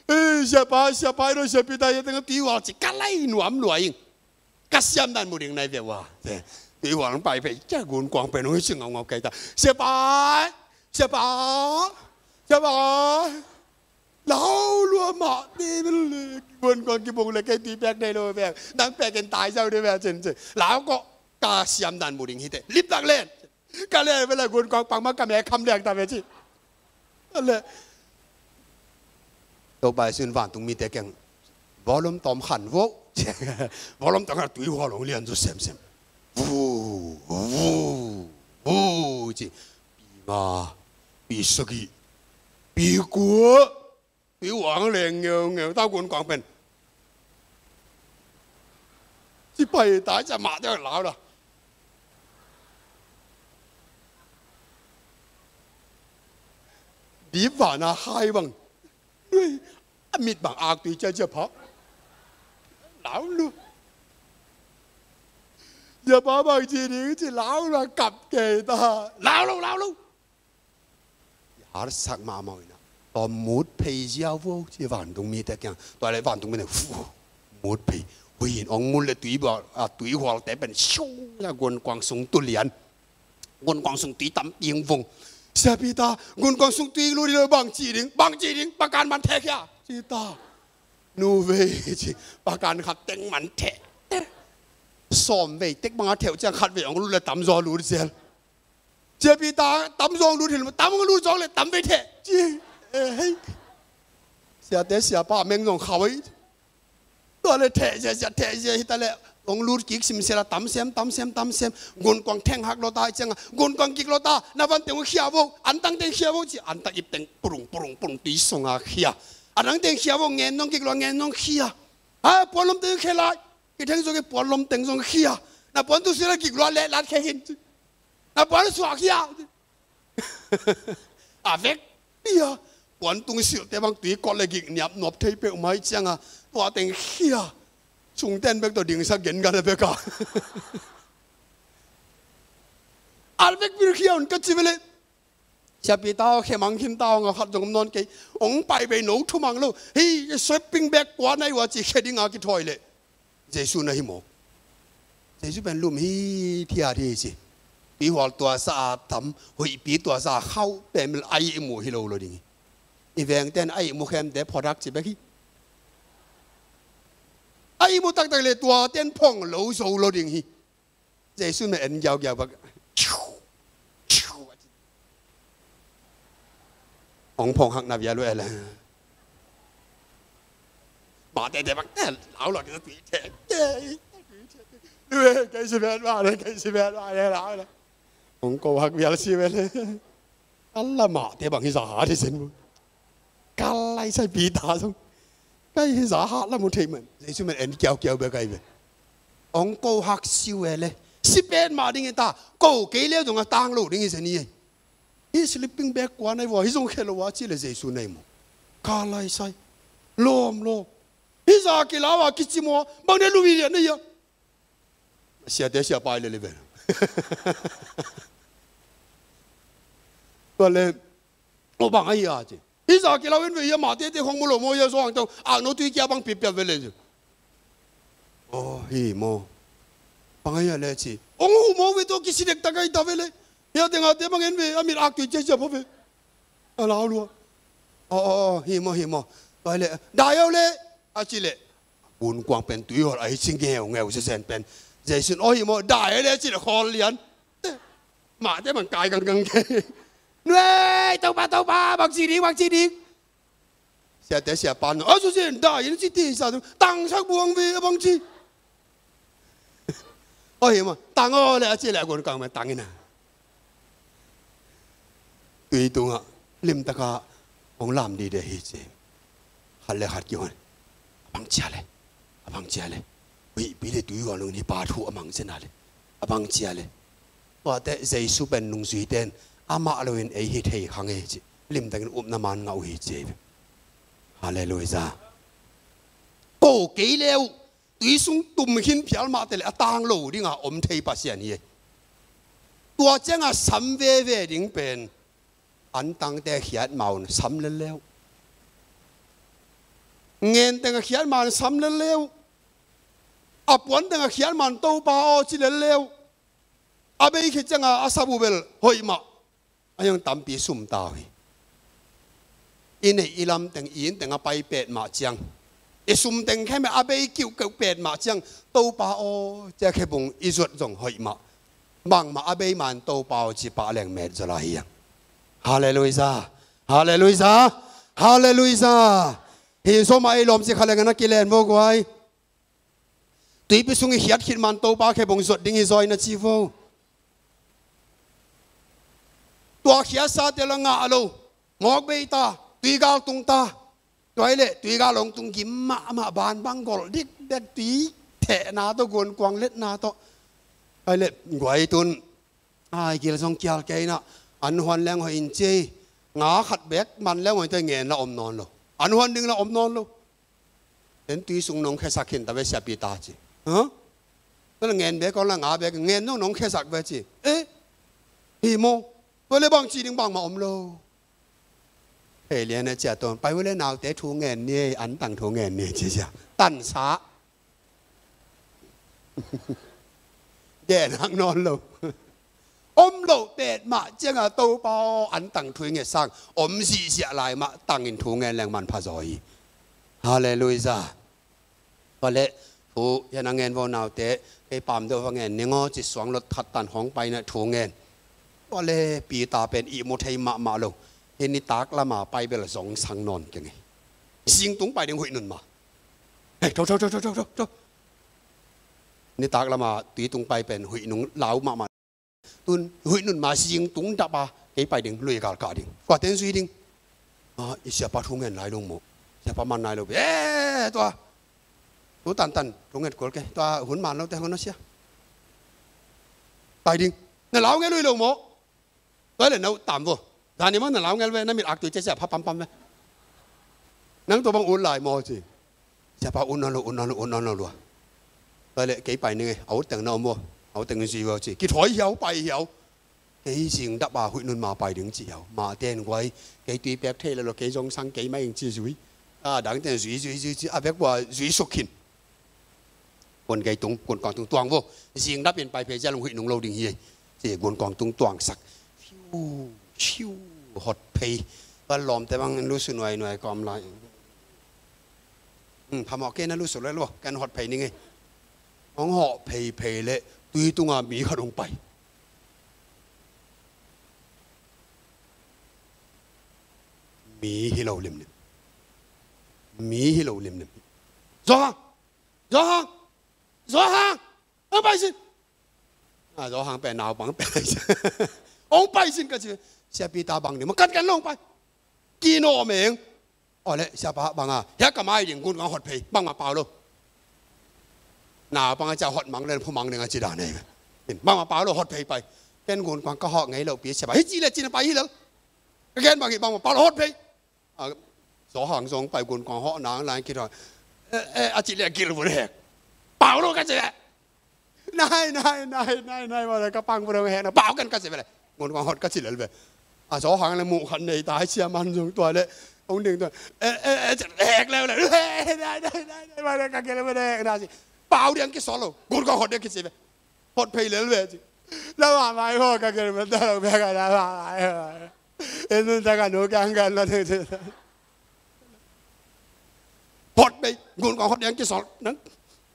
ei, siapa, siapa, ei nuai, sia Peter, hia teng tuihual ci, ka lai nuam lua ing. Ka siam dan mu ding nai ve ua. Tuihual hong pai phei cia gunkuang pen hong hi ci ngaungau kei ta. Siapa, siapa, siapa. Lau lua mah ni, gunkuang kibung leh kei tui pek nei lo ve. Nang pek in tai ziau dih ve cin cin. Lau kawh, ka siam dan mu ding hi teh. Lip tak len. Ka len ve leh gunkuang pang mah ka me kham liang ta ve ci. A leh Topa Jesu in vantungmite kiang, volume tawm khan vo. Volume tawm khan tuihual hong lian zaw semsem. Vu, vu, vu ci. Pi nga, pi sagih, pi kua. Tuihual hong leng ngeungeu ta gunkuang pen. Ci pai ta cia mahte lau la. Dip vana hai bang. A mit bang ak tui cia cia pha. Lau lo. Siapa bang ci ding ci lau lo, kap kei ta. Lau lo, lau lo. Harsak mahmah uh inah, tawm mut phei ziau vo ci vantungmite kiang. Tua leh vantungmite, fu, mut phei. Huih in hong mut leh tui bua, a, tuihualte pen siu, a gunkuang sung tu lian. Gunkuang sung tui tampi hong vung. Sia Peter, gunkuang sung tui lut hi lo, bang ci ding, bang ci ding, pakan man theh khia ci ta. Nu vei ci, pakan khat teng man theh. Sawm vei tek bang a theh uh ciang khat vei hong lut leh tamzaw lut zel. Sia Peter, tamzaw lut hi lo, tam hong lut zawk leh tam vei theh ci. Eh, hei. Siate siapa a meng zong khau hi. Tua leh theh ziahziah, theh ziah hi ta leh, hong lut kik simsel a, tam sem, tam sem, tam sem. Gunkuang theng hak lawta ahih ciangah, gunkuang kik lawta, na van teng hong khia vo, antang teng khia vo ci, antang ip teng purung, purung, purung tui sunga khia. A dang teng khia vo, ngen zong kik lua, ngen zong khia. A puan lom teng khia lai. Kitheng zong kei puan lom teng zong khia. Na puan tu sila kik lua leh lat khia khin. Na puan suak khia. A vek pia. Puan tung silhte bang tui kawt le gik niap nuap thei peuhmah cianga tua teng khia. Sungten bek tawh dingsa gen gana bek a. A vek pil khia un ka ci ve le. Siapi ta aw, khemang khin ta aw, nga khat zong om nawn kei. Ong pai bei no thumang lo. Hei, shopping bag kua nai ua ci khe dinga kithawi le. Jesu na hi maw? Jesu pen lum hi thiat hi ci. Tuihual tuasa a tam, huihpi tuasa a khauh pemil a ihmu hi lo lo ding hi. I vengten a ihmu khemte phodak ci bek hi. A ihmu taktak le tuaten phong lo zo lo ding hi. Jesu na en giaugiau bak. Ong phong hak na vial uh ele. Mate te bak te lau lo ki tui te. Lui kei si ben ma le kei si ben ma le lau le. Ong ko hak vial si ben le. Allah mate bang hi za ha de sen mu. Kalai sai pi ta song. Kai hi za ha la mu thei man. Jesu man en kiau kiau be kai be. Ong ko hak siu ele. Si pen ma ding ta. Ko kei le dong a tang lo ding i sen i. Hi sleeping bag kua nai vua, hi zong khe lo a ci le Jesu nei maw? Ka lai sai. Lawm lawm. Hi za kilau a kici maw? Bang ne lu hi lian nei a. Siate siapa i le le ven. Tua le, o bang a hi a ci. Hi za kilau in ve hi a mate te khong mu lo maw hi a zong tong. A no tui kia bang pipia ve le ci. Aw, hi maw? Bang a hi a le ci. Ong hu maw ve tawh kisidek tak a hi ta ve le. Hi a teng a te bang en ve a mit ak tui cia cia pha ve. A lau lua. Aw, aw, aw, hi maw, hi maw. Pai le, dai au le. A ci le. Bun kuang pen tui hol a hi ci ngeu ngeu se sen pen. Jesu in, aw, hi maw, dai au le ci le khawl lian. Mah te man kai gang gang ke. Nuai, Topa, Topa, bang ci ding, bang ci ding. Siate siapa no. A su sin da in si ti sa tu. Tang sak buang ve a bang ci. Oi ma, tang o le a ci le a gon kang ma tang ina. Tui tunga lim taka ong lam di de hi ci. Khat le khat ki hon. A bang cia le. A bang cia le. Ui, pi le tui hon ong ni pa thu a mang cia na le. A bang cia le. Tuate Jesu pen nungzui ten amah lo in ei hi thei khang e ci. Limtakin upna man ngah uh hi ci. Halleluiah. Ko kei leu tui sung tum khin phial mah tele a tang lo dinga om thei Pasian hi. Tua cianga sam veve ding pen antangte khiat maun sam leleu. Ngen tenga khiat man sam leleu. A puan tenga khiat man Topa aw ci leleu. A bei khit cianga a sabu bel hoih mah. A hiang tampi sum tau hi. I neih i lam teng i inn teng a pai pet mah ciang, i sum teng khem a bei kiuhkeuh pet mah ciang, Topa aw cia khebung i zuat zong hoih mah. Bangmah a bei man Topa aw ci pah leng met zaw lai hiang. Halleluiah. Halleluiah. Halleluiah. Hi sawma ei lawm ci kha leng a na kilen vo guai. Tuipi sung i khiat khit man Topa khebung zuat ding hi zaw i na ci vo. Tua khiatsate la ngah lo. Mawk bei ta. Tuigal tung ta. Tua hi le tuigal hong tung gim mahmah ban bang gol dik bek tui thehna tawh guan kuang letna tawh. Tua hi le guai tun. Ai gil zong kial kei na. An huan leng hoih in ci. Nga khat bek man leng hoih in ci ngen la om nawn lo. An huan ding la om nawn lo. En tui sung nong khesak khin ta ve siapi ta ci. Ha? Tua la ngen bek kong la nga bek ngen nong nong khesak ve ci. Eh? Hi maw? Tua le bang ci ding bangmah om lo. Hei lian a cia ton pai ule naute thu ngen ni an tang thu ngen ni ci cia. Tansa. Gen hak nawn lo. Om loh pet mah cianga Topa aw an tang thu i nget sang om zihziah lai mah tangin thu ngen leng manpha zaw hi. Halleluiah. Tua le thu hian a ngen vo naute kei pam deuh va ngen ning aw ci suang lot khat tan hong paina thu ngen. Tua le Peter pen ihmu thei mahmah lo. Hi nitak lama pai bel zong sang nawn keng hi. Zingtung pai ding huih nun ma. Hei, tho, tho, tho. Nitak lama tui tung pai pen huih nung lau mahmah. Tun huih nun ma zingtung dap a kei pai ding lui gal kah ding. Kua ten zui ding. A, i siapa thu ngen lai lung mu. Siapa man nai lo ve. Eh, tua. Tu tantan, tu nget kol ke. Tua hun man lo te hun a sia. Pai ding. Na lau nge lui lo maw. Tua le na ut tam vo. Zani maw na lau ngel ve, na mit ak tui cia siapa pampam ve. Nang tua bang ut lai maw ci. Siapa ut nawn lo, ut nawn lo, ut nawn lo lua. Tua le kei pai ning e, a ut teng na om vo. A ut teng zui vo ci. Kithawi hiau, pai hiau. Kei zing dap a huih nun ma pai ding ci hiau. Ma ten guai, kei tui pek thei lo lo, kei zong sang kei mai ing ci zui. A dang ten zui, zui, zui, zui. A vek vua zui suk khin. Gun kei tung, gun kong tung tuang vo. Zing dap in pai phei zia long huih nung lo ding hi. Ci gun kong tung tuang sak. Fiu, fiu, hot phei. Tua lawm te bang lu su nuai nuai kawm lai. Hmm, phamawh kei na lu su lai lo, kan hot phei ning e. Hong hot phei phei le, tui tunga mi khat hong pai. Mi hi lo limlim. Mi hi lo limlim. Zawhang! Zawhang! Zawhang! Hong pai sin! A, Zawhang pen naupang pen lai sin. Hong pai sin ka ci. Sia Peter bang ding. Ma kan kan lo hong pai. Kino meng. Aw le, siapa bang a. Hia ka mai ding gun kong hot phei. Bang ma pau lo. Naupang a cia hot mang le phu mang ding a ci dan e. Bang ma pau lo hot phei pai. Ken gun kong ka hot ngei lo pi siapa. Hi ci le ci na pai hi lo. Ka gen bang hi bang ma pau lo hot phei. A, Zawhang zong pai gun kong hawh nang lai kithawi. Eh, eh, a ci le gil vun hek. Pau lo ka ci le. Nai, nai, nai, nai, nai, ma le ka pang vun hek na. Pau kan ka ci le. Gun kong hot ka ci le ve. A Zawhang le muh khat nei ta hai cia man zong tua le. Hong ding tua. Eh, eh, eh, hek le le. Eh, nai, nai, nai, nai, ma le ka gil vun hek na ci. Pau diang kisol lo. Gun kong hot diang kici ve. Hot phei le ve ci. La ma mai ho ka gil vun ta lo ve ka la ma mai ho. En nun ta ka nu kiang kan la te te. Hot bei, gun kong hot yang kisol. Nang.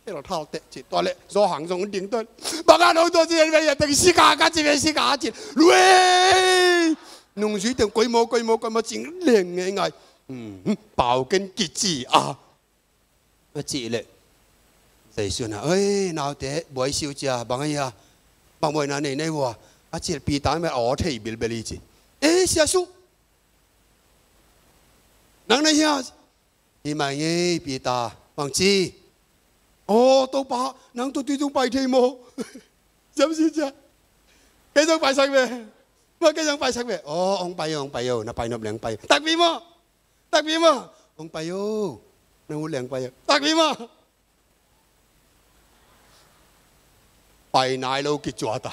Te lo thal te ci tua le. Zawhang zong ding tua. Bang a nong tua ci en ve ya te sika ka ci ve sika ci. Lui. Nung zui teng koi mo, koi mo, koi mo cing leng ngei ngai. Hmm, pau ken kici a. A cih leh Jesu na, "Oi, naute, buai siu cia, bang a hia? Bang buaina nei nei vua?" A cih leh Peter mel a aw thei bilbel hi ci. "Eh, Sia Su, nang na hia?" "Hi mai ngei, Peter." "Bang ci?" "Aw, Topa, nang tua tui tung pai thei maw?" "Siam si cia. Kei zong paisak ve. Ma kei zong paisak ve." "Aw, hong pai o, hong pai o, na pai nop leng pai." "Takpi maw? Takpi maw?" "Hong pai o, na ut leng pai o." "Takpi maw?" Pai nai lo kicuat a.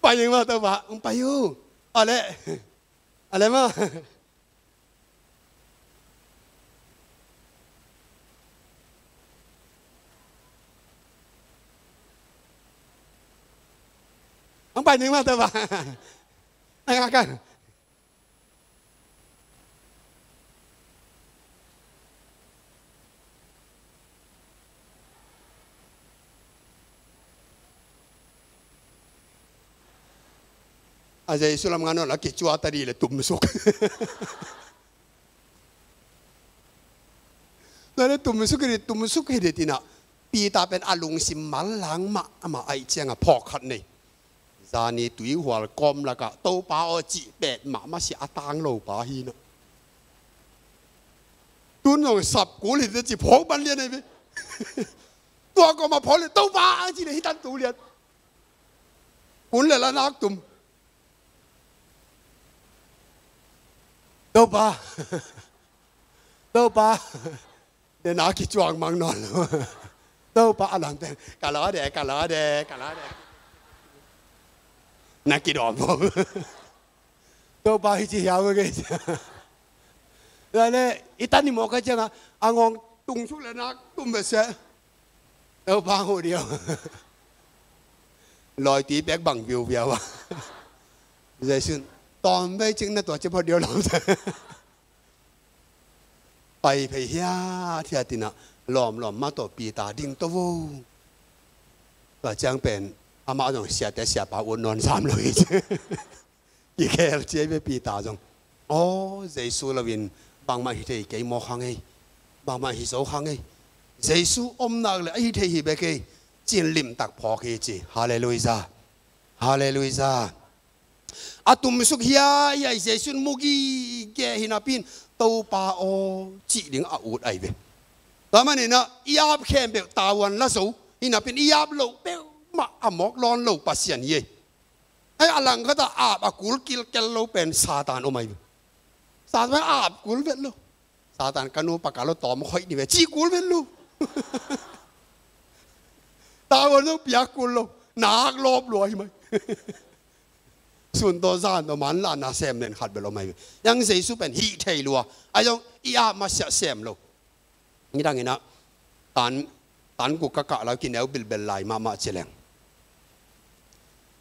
"Pai ning maw, Topa?" "Hong pai o." "A le, a le maw?" "Hong pai ning maw, Topa?" Ai, a kan. A Jesu lam ngan on la kicuat a dih le tumsuk. Tua le tumsuk hi dih, tumsuk hi dih tinah Peter pen a lungsim mal lang mah amah aih ciangah phawk khat nei. Zani tuihual kawm lakah Topa aw cih pet mah masiah a tang lo pa hi na. Tun zong sap kul hi te ci phawk ban lian ahi ve. Tua kawmah phawk lian Topa a ci le hi tan tu lian. Kun le la nak tum. Topa. Topa. De na kicuang mang nawn lo. Topa a lam teng. Ka lo de, ka lo de, ka lo de. Na kidawm bawm. Topa hi ci hiau ke. Lale, i tan i mawk a cianga, a ngawng tung suk le nak tum be se. Topa hu diau. Lawiti pek bang viu viau a. Jesu, tawm vei cing na tua ci phot diau lo. Pai phei hiathiat inah lawmlawm mah tawh Peter ding to vo. Tua ciang pen amah zong siate siapa ut nawn sam lo hi ci. Kikhel ci ei ve Peter zong. Aw, Jesu loin bangmah hi thei kei maw kha ngei. Bangmah hi zo kha ngei. Jesu om nak le a hi thei hi bek ei. Cin limtak phawk hi ci. Halleluijah. Halleluijah. A tumsuk hiaihiai, Jesu in mu gige hi napi in, Topa aw, cih ding a ut ahi ve. Tua manin ah i ap khempeuh tavuan la zo hi napi in, i ap loh peuhmah a mawk lawn lo Pasian hi ei. Ai, a langkhat ah ap a kul kilkel lo pen Satan om ahi ve. Satan ap kul vet lo. Satan, ka nu pakal lo, tawm khoih ni ve, ci kul vet lo. Tavuan zong piak kul lo. Nak lawp lua hi mai. Sun tawh zan tawh manlahna sem nen khat bel om ahi ve. Yang Jesu pen hih thei lua. A zong i ap masiah sem lo. Nidangin ah tan, tan guk ka kah lai, kineu bilbel lai mahmah ci leng,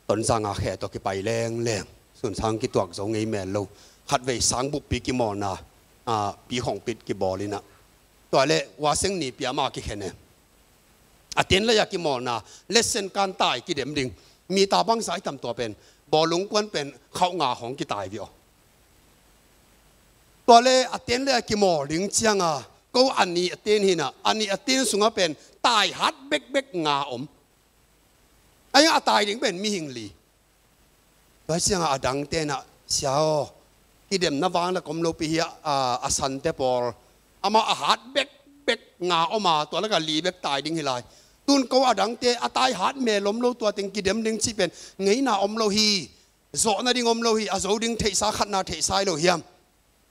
Tonzang a khe tawh kipai lengleng, sunsang kituak zo ngei mel lo. Khatvei sang buppi kimawlna, a, pi khong pit kibawl in ah, tua leh Ua Seng Ni pi a ma kikhen e. A ten lei a kimawlna, lesen kan tai kidem ding. Mi ta bangsa i tam tua pen, bawlung kuan pen khauh nga khong kitai ve aw. Tua leh a ten lei a kimawl ding ciang a, ko a nih a ten hi in ah, a nih a ten sungah pen tai hat bekbek nga om. Ahi a tai ding pen mihing li. Tua ciang a, a dangte in ah, Sia aw, kidemna vang lak om lopi hi a, a, a sante pawl. Amah a hat bekbek nga om a, tua lak a li bek tai ding hi lai. Tun ko a dangte a tai hat mel om lo, tua teng kidem ding cih pen ngeina om lo hi. Zawhna ding om lo hi, a zo ding theihsa khatna theihsa hi lo hiam?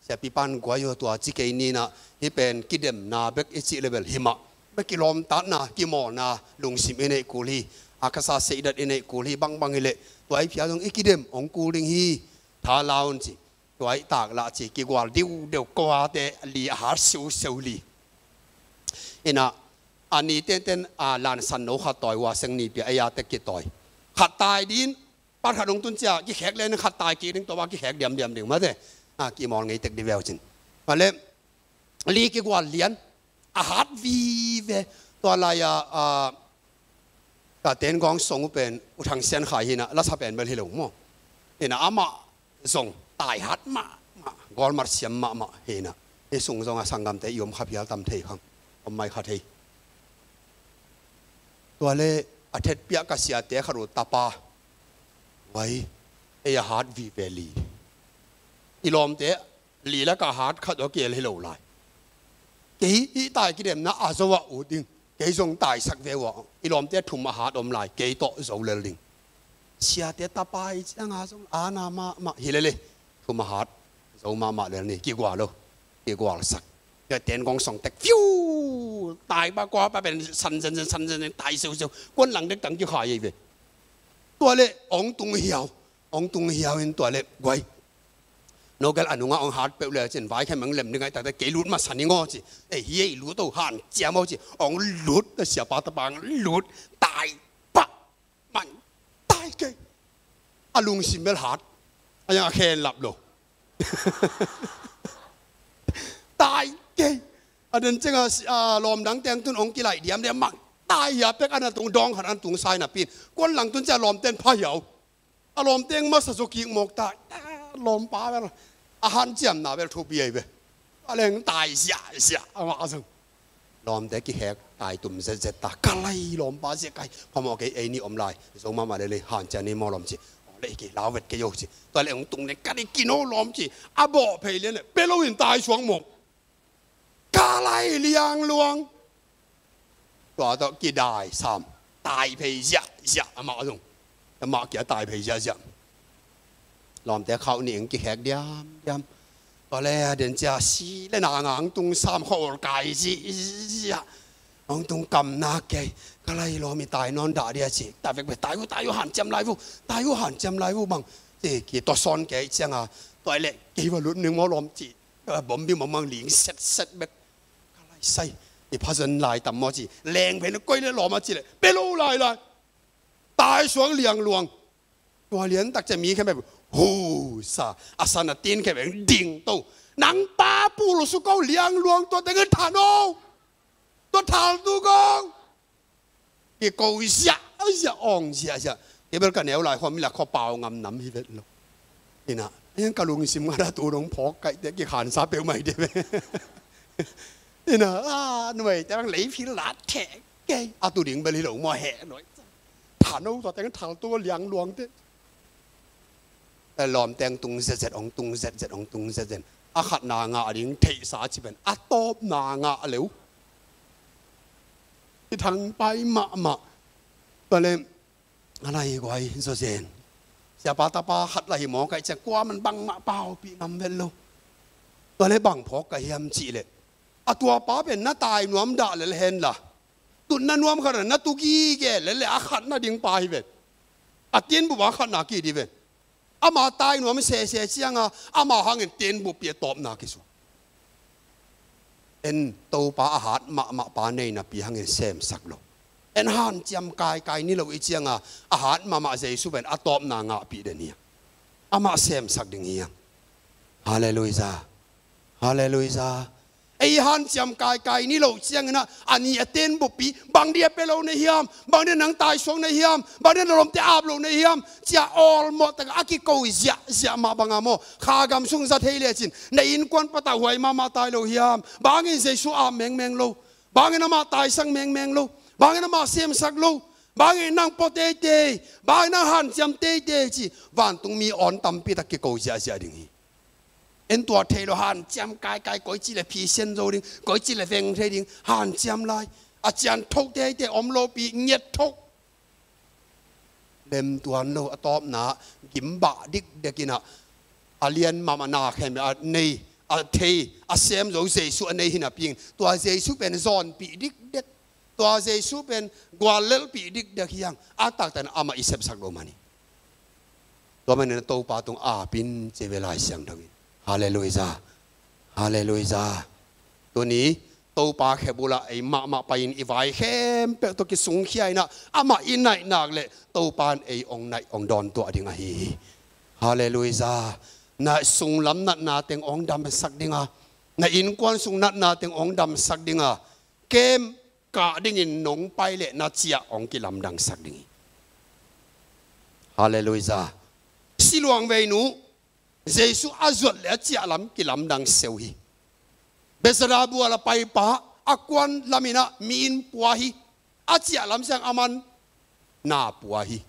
Siapi pan, guai aw, tua ci kei ni in ah, hih pen kidemna bek i cih leh bel hi mah. Bek kilawmtatna, kimawlna, lungsim i neih kul hi. A kasa seidat i neih kul hi, bangbang hi leh. Tua i phia zong i kidem hong kul ding hi. Tha la un ci. Tua i tak lah ci, kigual diudeu, ko a te li a hat siuseu li. In ah, a ni tenten a lansan no khat tawi, Ua Seng Ni pi a ei a te kitawi. Khat tai ding, Pat khat hong tun cia, kikhek lian khat tai kik ding, tua bang kikhek diamdiam ding mate. A, kimawl ngei tek di veu cin. Male, li kigual lian, a hat vive. Tua lai-a, a, ka ten gawng song uh pen, U Thang Sian Khai hi in ah, lasa pen bel hi lo maw. Hi in ah, amah zong tai hat mahmah, gawlmat siam mahmah hi in ah. Hi sung zong a sanggamte i om kha phial tam thei khang. Om mai kha thei. Tua leh a thetpiak ka siate khat uh tapa. Vai, ei a hat vive li. I lawmte li lak a hat khat uh a kiel hi lo lai. Kei hih tai kidemna a zo ah ut ding. Kei zong taisak ve uh a. I lawmte thum a hat om lai. Kei tawh zo lel ding. Siate tapa i ciang a zong a na mahmah hi lele. Thum a hat zo mahmah lel ni, kigual lo, kigualsak. Tua ten gawng song tek, fiu! Tai pa kua pa pen san zenzen, san zenzen, tai seuseu. Kuan lang dek tang kikhai ei ve. Tua leh hong tung hiau, hong tung hiau in tua leh, guai. Nogel a nungah hong hat peuh leh cin, vai khem hong lem ding ai, tate kei lut masa ning aw ci. Ei, hi ei lut aw, hanciam aw ci. Hong lut, ta siapa tapa hong lut, tai pa. Man, tai kei. A lungsim bel hat. A yang a khen lap lo. Tai kei. A den ciang a, a, lawm dang teng tun hong kilaih diam diam mang. Tai hia pek a na tung dawng khat a na tung sai napi in. Kuan lang tun ciang a lawm ten pha hiau. A lawm teng masa zo kik mawk ta. A lawm pa bel. A hanciamna bel thupi ei ve. A leng tai ziahziah amah zong. Lawmte kihek tai tum zetzet ta. Ka lai lawmpa ziah kai. Phamawh kei ei nih om lai. Zo mahmah lele hanciam ni maw lawm ci. Aw leh kei lau vet kei aw ci. Tua leh hong tung leng ka ni kino lawm ci. A bawh phei lian leh. Pe lo in tai suang mawk. Ka lai liangluang. Tua tawh kidai sam. Tai phei ziahziah amah zong. Amah kia tai phei ziahziah. Lawmte khauh nih hong kikhek diamdiam. Tua leh a den cia si le na ngang tung sam khua ol kai ziahziah. Hong tung kam nak kei. Ka lai lawm i tai nawn dah dia ci. Ta vek ve tai uh, tai uh hanciam lai uh. Tai uh hanciam lai uh bang. Ci ki tua sawn kei ciang a. Tua leh kei va lut ning maw lawm ci. Bom bi mamang ling setset bek. Ka lai sai. I pha zon lai tam maw ci. Leng pen koi le lawm a ci leh. Pe lo lai lai. Tai suang liangluang. Tua lian tak cia mi khempeuh husa a san a tin khempeuh ding to. Nang pa pul su ko liangluang tua teng in than o. Tua thal tu kong. Kiko ziah ziah ong ziah ziah. Kei bel ka neu lai khua mi la khua pau ngam nam hi vet lo. Ina, en ka lungsim ngah a tu dong phawk kaihte kikhansa peuh mai de ve. Ina, a nuaite bang lei phil la theh kei. A tu ding bel hi lo maw heh nuai. Thano tua teng thal tu liangluang te. Lawmteng tung zetzet, hong tung zetzet, hong tung zetzet. A khatna ngah ding theihsa ci pen a tawpna ngah leu. I thangpai mahmah. Tua le a lai guai zawzen. Siapa tapa khat la hi maw, kaih ciang kuaman bangmah paupih ngam vet lo. Tua le bang phawk ka hiam cih leh, a tuapa pen na tai nuam dah lel hen la, tutna nuam khat na tu gige lel le a khatna ding pa hi ven. A tinbup a khatna ki di ven. Ama tai nuam sese cianga ama hangin tinbup pi a tawpna kisuak. En Topa a hat mahmah pa nei napi hangin semsak lo. En hanciam kaikai ni lo i cianga a hat mahmah Jesu pen a tawpna ngahpih den hi. Amah semsak ding hi. Halleluiah. Halleluiah. Ei hanciam kaikai ni lo ciangin ah, a ni a tenbuppi, bang dia pia lo na hiam, bang dia nang taisuak na hiam, bang dia na lawmte ap lo na hiam, cia awlmawh taka a kiko ziahziah mah banga maw, kha gam sung za thei lecin na innkuan patah huai mahmah tai lo hiam? Bangin Jesu ap mengmeng lo, bangin amah taisak mengmeng lo, bangin amah semsak lo, bangin nang pua teitei, bangin nang hanciam teitei ci, vantungmi awn tampi tak kiko ziahziah ding hi. En tua thei lo, hanciam kaikai, koici le phisian zo ding, koici le veng thei ding, hanciam lai. A cian tho teitei om lopi ngiat tho. Lemtuan lo, a tawpna gimbah dikdekin ah, a lian mahmah na khem a nei, a thei, a sem zo Jesu a nei hi napi in, tua Jesu pen zawnpih dikdek. Tua Jesu pen guallelhpih dikdek hi hang, a taktak in amah i sepsak lo mani. Tua manin a Topa tung apin ci ve Lai Siangtho in. Halleluiah. Halleluiah. Tuni Topa khebula ei mahmah pai-in i vai khempeuh tawh kisungkhia in ah, amah i naih nak le Topa in ei ong naih ong dawntuah ding ahi hi. Halleluiah. Na sunglam natna teng ong damsak dinga, na innkuan sung natna teng ong damsak dinga, kem kah dingin nong pai le na ciah hong kilamdangsak ding hi. Halleluiah. Siluang veinu Jesu a zuat le a ciah lam kilamdang seu hi. Bethsaida bual a paipa a kuan lamin ah mi in pua hi. A ciah lam siang aman na pua hi.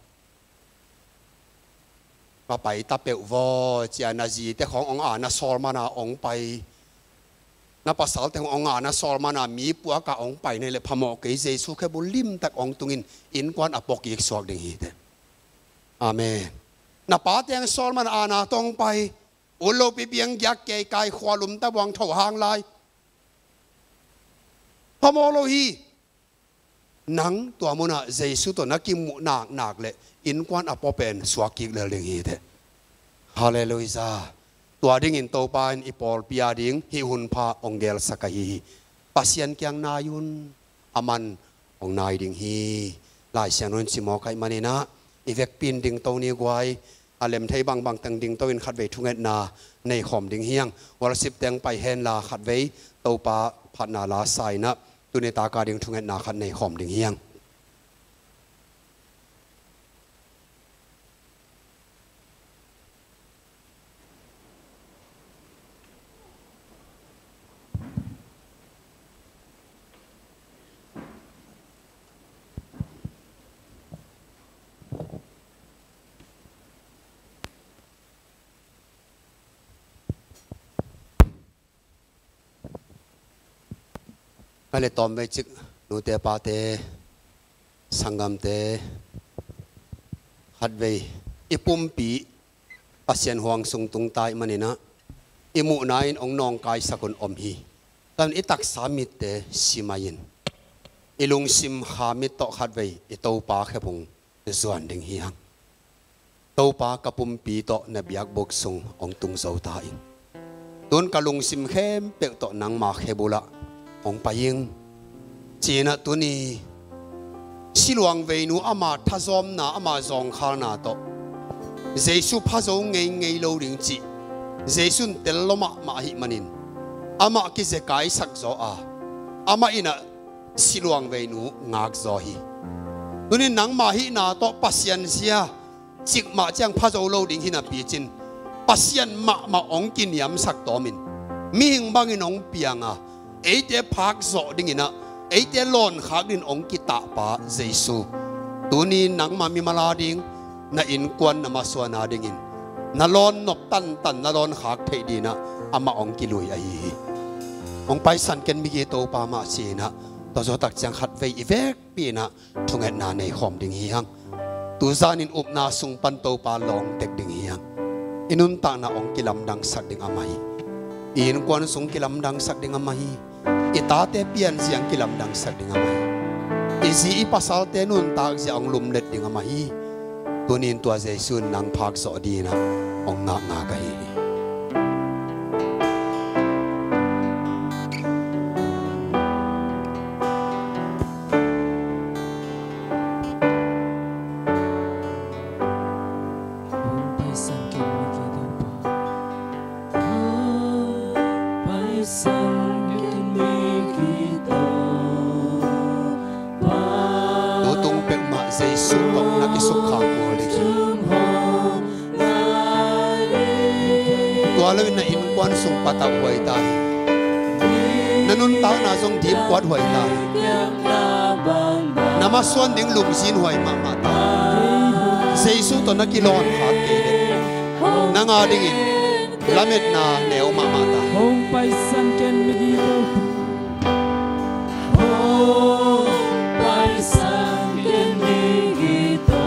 Ka pai ta peuh vaw cia, na zite khawng ong a na sawl mana ong pai, na pasalte khawng ong a na sawl mana mi puaka ong pai na hi le phamawh kei, Jesu khebul limtak ong tungin innkuan a pua kik suak ding hi teh. Amen. Na pate ang sawl mana a na tawh ong pai, un lopi biang giak kei kai khua lum ta buang tho hang lai. Phamawh lo hi. Nang tua munah Jesu tawh na kimuh naknak le innkuan a pua pen suak kik lel ding hi teh. Halleluiah. Tua dingin Topa in i pawlpi a ding hih hunpha ong gelsak ahi hi. Pasian kiang nai un, aman ong nai ding hi. Lai Siangtho in ci mawk ahih manin ah, i vekpi in dingto ni guai. A lem thei bangbang teng dingto in khatvei thungetna nei khawm ding hi hang. Worship teng pai henla khatvei Topa phatna la sa in ah, tuni taka ding thungetna khat nei khawm ding hi hang. Ka le tawm vei cik, nute pate, sanggamte, khatvei i pumpi Pasian huang sung tung ta ahih manin ah, i muhna in ong nawngkaisak un om hi. Tua in i taksa mitte simai in, i lungsim kha mit tawh khatvei i Topa khebul zuan ding hi hang. Topa, ka pumpi tawh na biakbuk sung ong tung zo ta ing. Tun ka lungsim khempeuh tawh nangma khebulah ong pai ing. Ci-in ah tuni Siluang veinu ama thazawmna, ama zawngkhalna tawh Jesu pha zo ngeingei lo ding cih Jesu in tel lua mahmah ahih manin, amah kizekaisak zaw a, amah in ah Siluang veinu ngak zaw hi. Tuni nangma hihna tawh Pasian zia cikmah ciang pha zo lo ding hi napi cin, Pasian mahmah ong kiniamsak tawmin, mihing bangin ong piang a, eite phak zawh dingin ah, eite lawnkhak dingin ong kitahpa Jesu, tuni nangma mimal a ding, na innkuan na masuan a dingin na lawn nop tantan na lawn khak theih dinah amah hong kilui ahi hi. Hong paisan ken migi Topa mah ci-inah, tua zawtak ciang khatvei i vekpi inah thungetna nei khawm ding hi hang. Tuzanin upna sung pan Topa lawng tek ding hi hang. I nuntakna hong kilamdangsak ding amah hi. I innkuan sung kilamdangsak ding amah hi. I tate pianzia hong kilamdangsak ding amah hi. I zi i pasalte nuntakzia hong lumlet ding amah hi. Tunin tua Jesu in nang phak zawh dinah hong ngakngak ahi hi. Tutung pek mah Jesu tawh na kisukkhak kul ding hi. Tua loin na innkuan sung patauh huai ta hi. Na nuntakna zong dimkuat huai ta hi. Na masuan ding lungzin huai mahmah ta hi. Jesu tawh na kilawn khat kei leh nang a dingin lametna neu mahmah ta hi. Hong paisan ken migi Topa. Hong paisan ken migi Topa.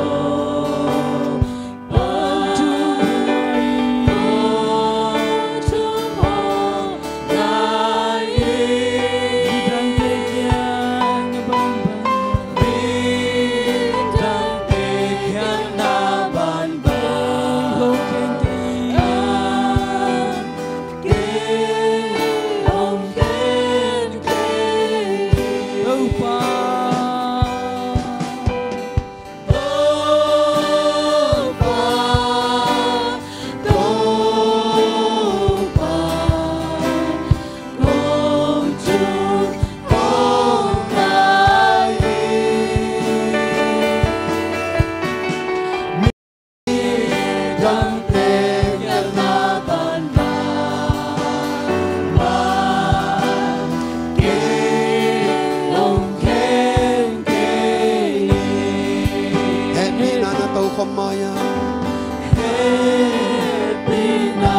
Hehpihna na tokhom mai-a. Hehpihna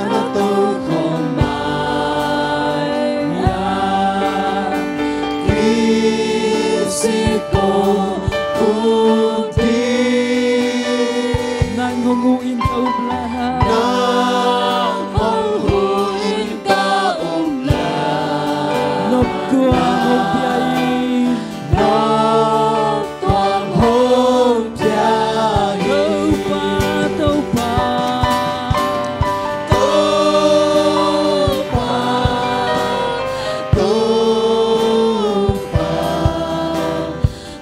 na tokhom mai-a. Kisi ko kumpi. Nang hong huh in ka um lai. Nang hong huh in ka um lai. Nop tuam hong pia in. Nop tuam hong pia in. Topa, Topa. Topa, Topa.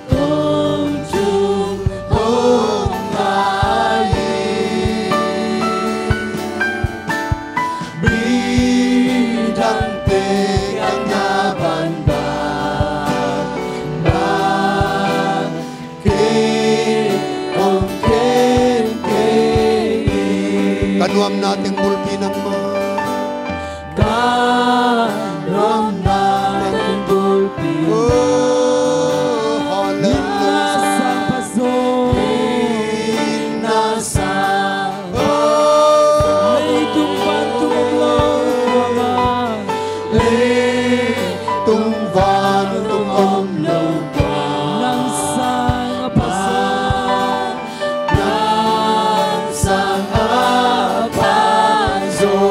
Kong tung hong ngai. Midangte kiang na banban, ban kei hong khen kei. Ka nuamna teng bulpi nangmah. Ka nuamna teng bulpi. Oh, hallelujah. Na sang pha zaw. Na sang pha zaw. Leitung vantung om lo tua bang. Leitung vantung om lo tua bang. Nang sang a pha zaw. Nang sang a pha zaw.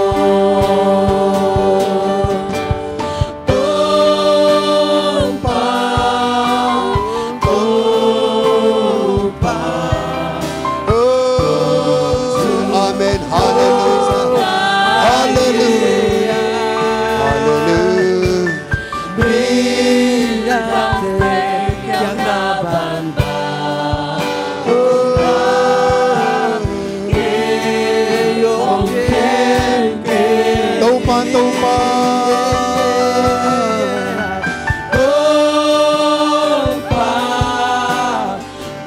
Topa, Topa. Oh, amen. Hallelujah. Hallelujah. Hallelujah. Midangte kiang na banban. Topa, Topa. Topa,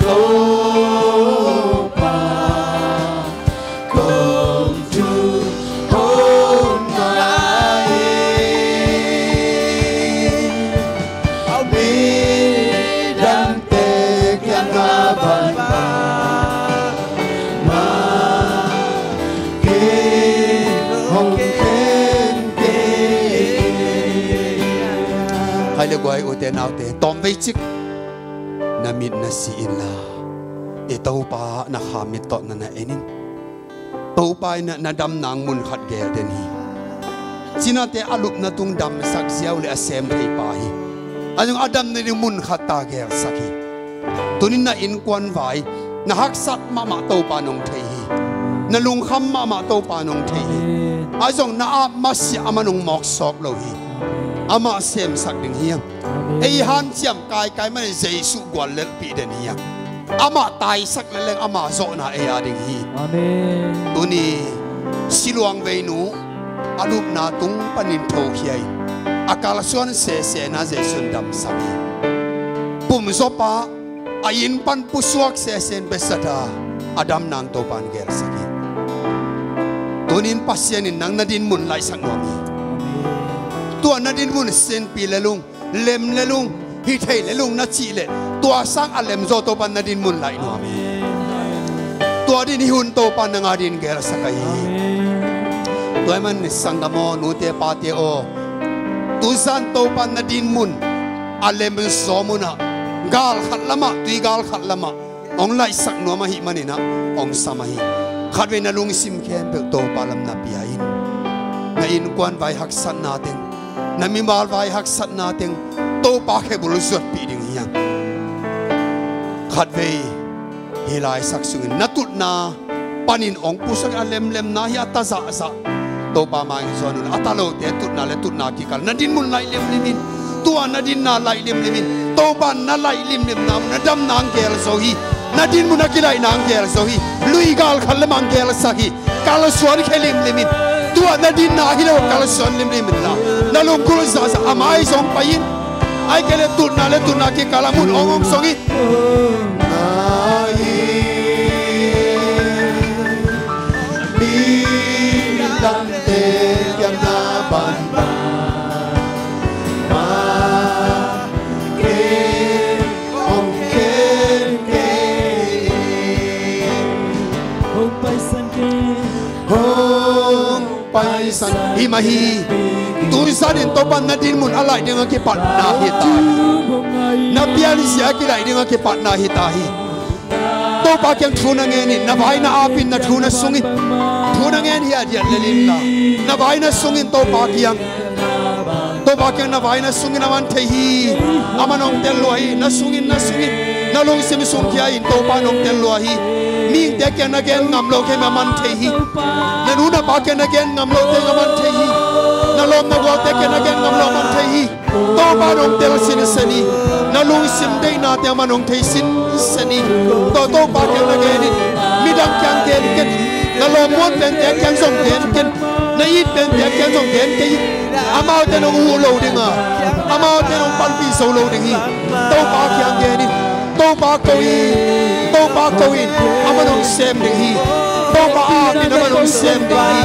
Topa. Kong tung hong ngai. Midangte kiang na banban, ban Tua hi, ute naute, tawmvei cik na mit na si inla, i Topa na kha mit tawh na na en in. Topa in na, na dam nang mun khat geel den hi. Cinate a lupna tung damsak ziau le a sem thei pa hi. A zong a dam nading mun khat ta geelsak hi. Tunin na innkuan vai, na haksat mahmah Topa nong thei hi. Na lungkham mahmah Topa nong thei hi. A zong na ap masiah amah nong mawksawk lo hi. Amah semsak ding hi hang. Ei hanciam kaikai manin Jesuh guallelhpih den hi hang. Amah taisak leleng ama zawhna ei a ding hi. Amen. Tuni siluang veinu a lupna tung panin thokhia in a kalsuan sesena Jesuh in damsak hi. Pumzawpa a inn pan pusuak sesen besata a dam nang Topa in geelsak hi. Tunin Pasian in nang na din mun laihsak nuam hi. Tua na din mun sinpi lelung, lem lelung, hi thei lelung na cih leh tua sang a lemzaw Topa na din mun laih nuam hi. Tua din hi hun Topa nang a din geelsak ahi hi. Tua hi man sanggam aw, nute pate aw, tuzan Topa na din mun a lemzaw munah gal khat lamah, tui gal khat lamah hong laihsak nuam ahih maninah hong sam ahi. Khatvei na lungsim khempeuh Topa lam na pia in. Na innkuan vai haksatna teng, na mimal vai haksatna teng Topa khebul zuatpih ding hi hang. Khatvei hih laisak sungin na tutna panin hong pusuak a lemlemna hi a ta zahzah Topa mah in zuan un. A ta lote tutna le tutna kikal na din mun laih limlim in. Tua na dinna laih limlim in. Topa na laih limlimna mun na dam nang geel zo hi. Na din mun a kilaih nang geel zo hi. Lui gal khat lamah hong geelsak hi. Kalsuan khia limlim in. Tua na dinna hi lo kalsuan limlim inla, na lunggulh zahzah a mai zong pai in. Ahih kei leh tutna le tutna kikal a mun hong hong zong in. Hong paisan kei. Hong paisan. Hi mah hi. Tuzan in Topa na din mun a laih ding a kipatna hi ta hi. Na pianzia a kilaih ding a kipatna hi ta hi. Topa kiang thu na ngen in, na vai na ap in, na thu na sung in. Thu na ngen hi a diat lel inla, na vai na sung in Topa kiang. Topa kiang na vai na sung in, aman thei hi. Aman hong tel lua hi. Na sung in, na sung in, na lungsim sung khia in Topa hong tel lua hi. Mihingte kiang na gen ngam lo kei mah aman thei hi. Na nu na pa kiang na gen ngam lo teng aman thei hi. Na lawm na gualte kiang na gen ngam lo aman thei hi. Topa hong tel sinsen hi. Na lungsim deihnate aman hong thei sinsen hi. Tua Topa kiang na gen in. Midang kiang gen ken. Na lawmmuan pente kiang zong gen ken. Na it pente kiang zong gen kei in. Amaute hong huh lo ding a, amaute hong panpih zo lo ding hi. Topa kiang gen in. Topa ko in. Topa ko in. Aman hong sem ding hi. Topa ap in, aman hong sem ding hi.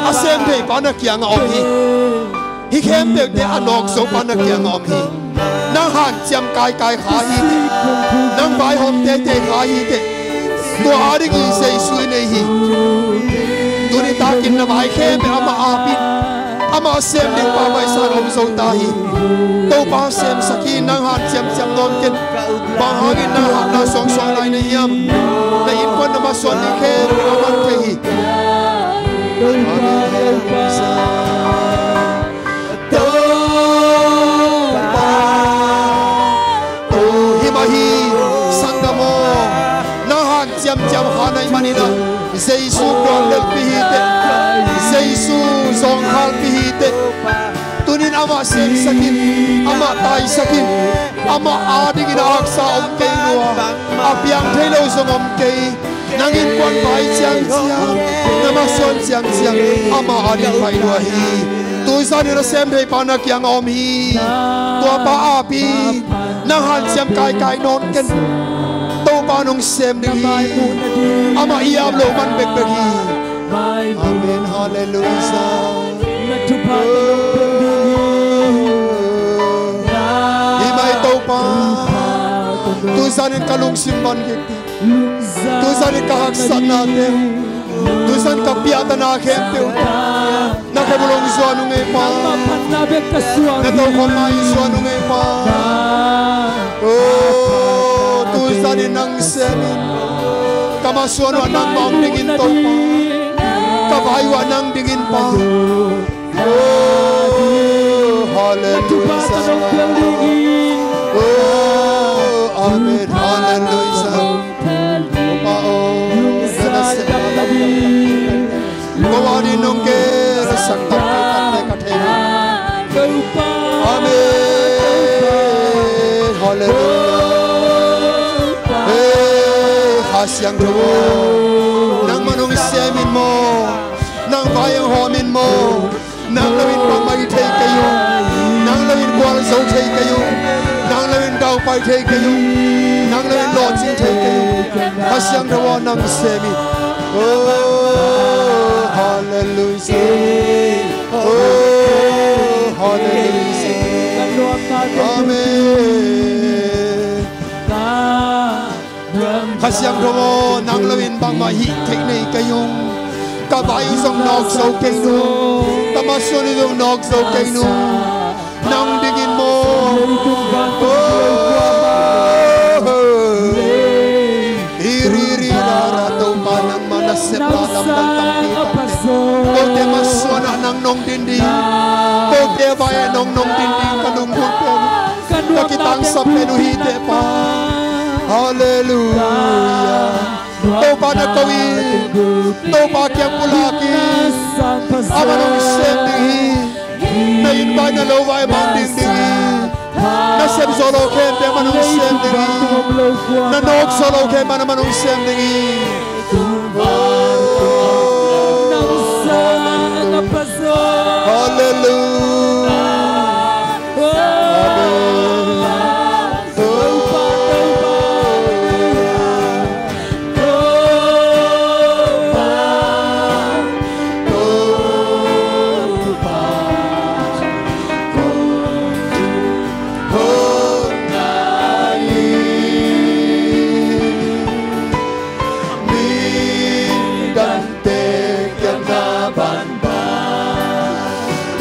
A sem thei pa na kiangah om hi. Hih khempeuhte a nawk zo pa na kiangah om hi. Nang hanciam kaikai kha hi teh, nang vaihawm teitei kha hi teh, tua a dingin Jesuh i nei hi. Tuni takin na vai khempeuh amah ap in, amah sem ding pa maisan om zo ta hi. Topa semsak hi. Nang hanciamciam nawn ken. Bang hangin nang hatna suangsuang lai na hiam? Na innkuan na masuan ding khempeuh aman thei hi. Amen. Topa, oh, hi mah hi, sanggam aw, nang hanciamciam kha na hih manin ah, Jesuh guallelhpih hi teh, Jesuh zawngkhalpih hi teh. Tunin amah semsak in, amah taisak in, amah a dingin a haksa om kei lua, a piang thei lo zong om kei. Nang innkuan pai ciangciang, na masuan ciangciang, amah a ding pai lua hi. Tuzan in a sem thei pa na kiangah om hi. Tua pa ap hi. Nang hanciam kaikai nawn ken. Topa nong sem ding hi. Amah i ap loh man bekbek hi. Amen. Halleluiah. Hi mai Topa. Tuzan in ka lungsim van kik. Tuzan in ka haksatnate, Tuisan ka piahtana khempeuh na khe bulong zuan ung ei Pa. Na tokhom mai zuan ung ei Pa. Oh, tuisan in nang sem in. Ka masuan uah nangmah hong ding in Topa. Ka vai uah nang ding in Pa. Oh, hallelujah. Oh, amen. Hallelujah. Topa aw, na nasepna lam ko adingin nong gelsak takpi takpi ka thei. Amen. Hallelujah. Hey, Kha Siangtho aw, nangmah nong sem in maw, nang vai hong hawm in maw. Nang lo in bangmah hi thei kei ung. Nang lo in gualzo thei kei ung. Nang lo in daupai thei kei ung. Nang lo in lawhcing thei kei ung. Kha Siangtho aw, nang sem in. Oh, hallelujah. Oh, hallelujah. Amen. Kha Siangtho aw, nang lo in bangmah hih theih nei kei ung. Ka vai uh zong nawk zo kei nung. Ka masuan uh zong nawk zo kei nung. Nang ding in maw. Oh, iri iri rara Topa nangmah na sepna lam dang tampi tampi. Kote masuan ah nang nong din ding. Kote vai ah nong nong din ding ka lunggulh pen uh. Ka kitangsap pen uh hi teh Pa. Halleluia. Topa na ko in, Topa kiang pulak in. Amah nong sem ding hi. Na inn vai na lo vai mang ding ding hi. Na sem zawh lo khempeuh amah nong sem ding hi. Na nawk zawh lo khempeuh amah nong sem ding hi. Halleluia. Amen.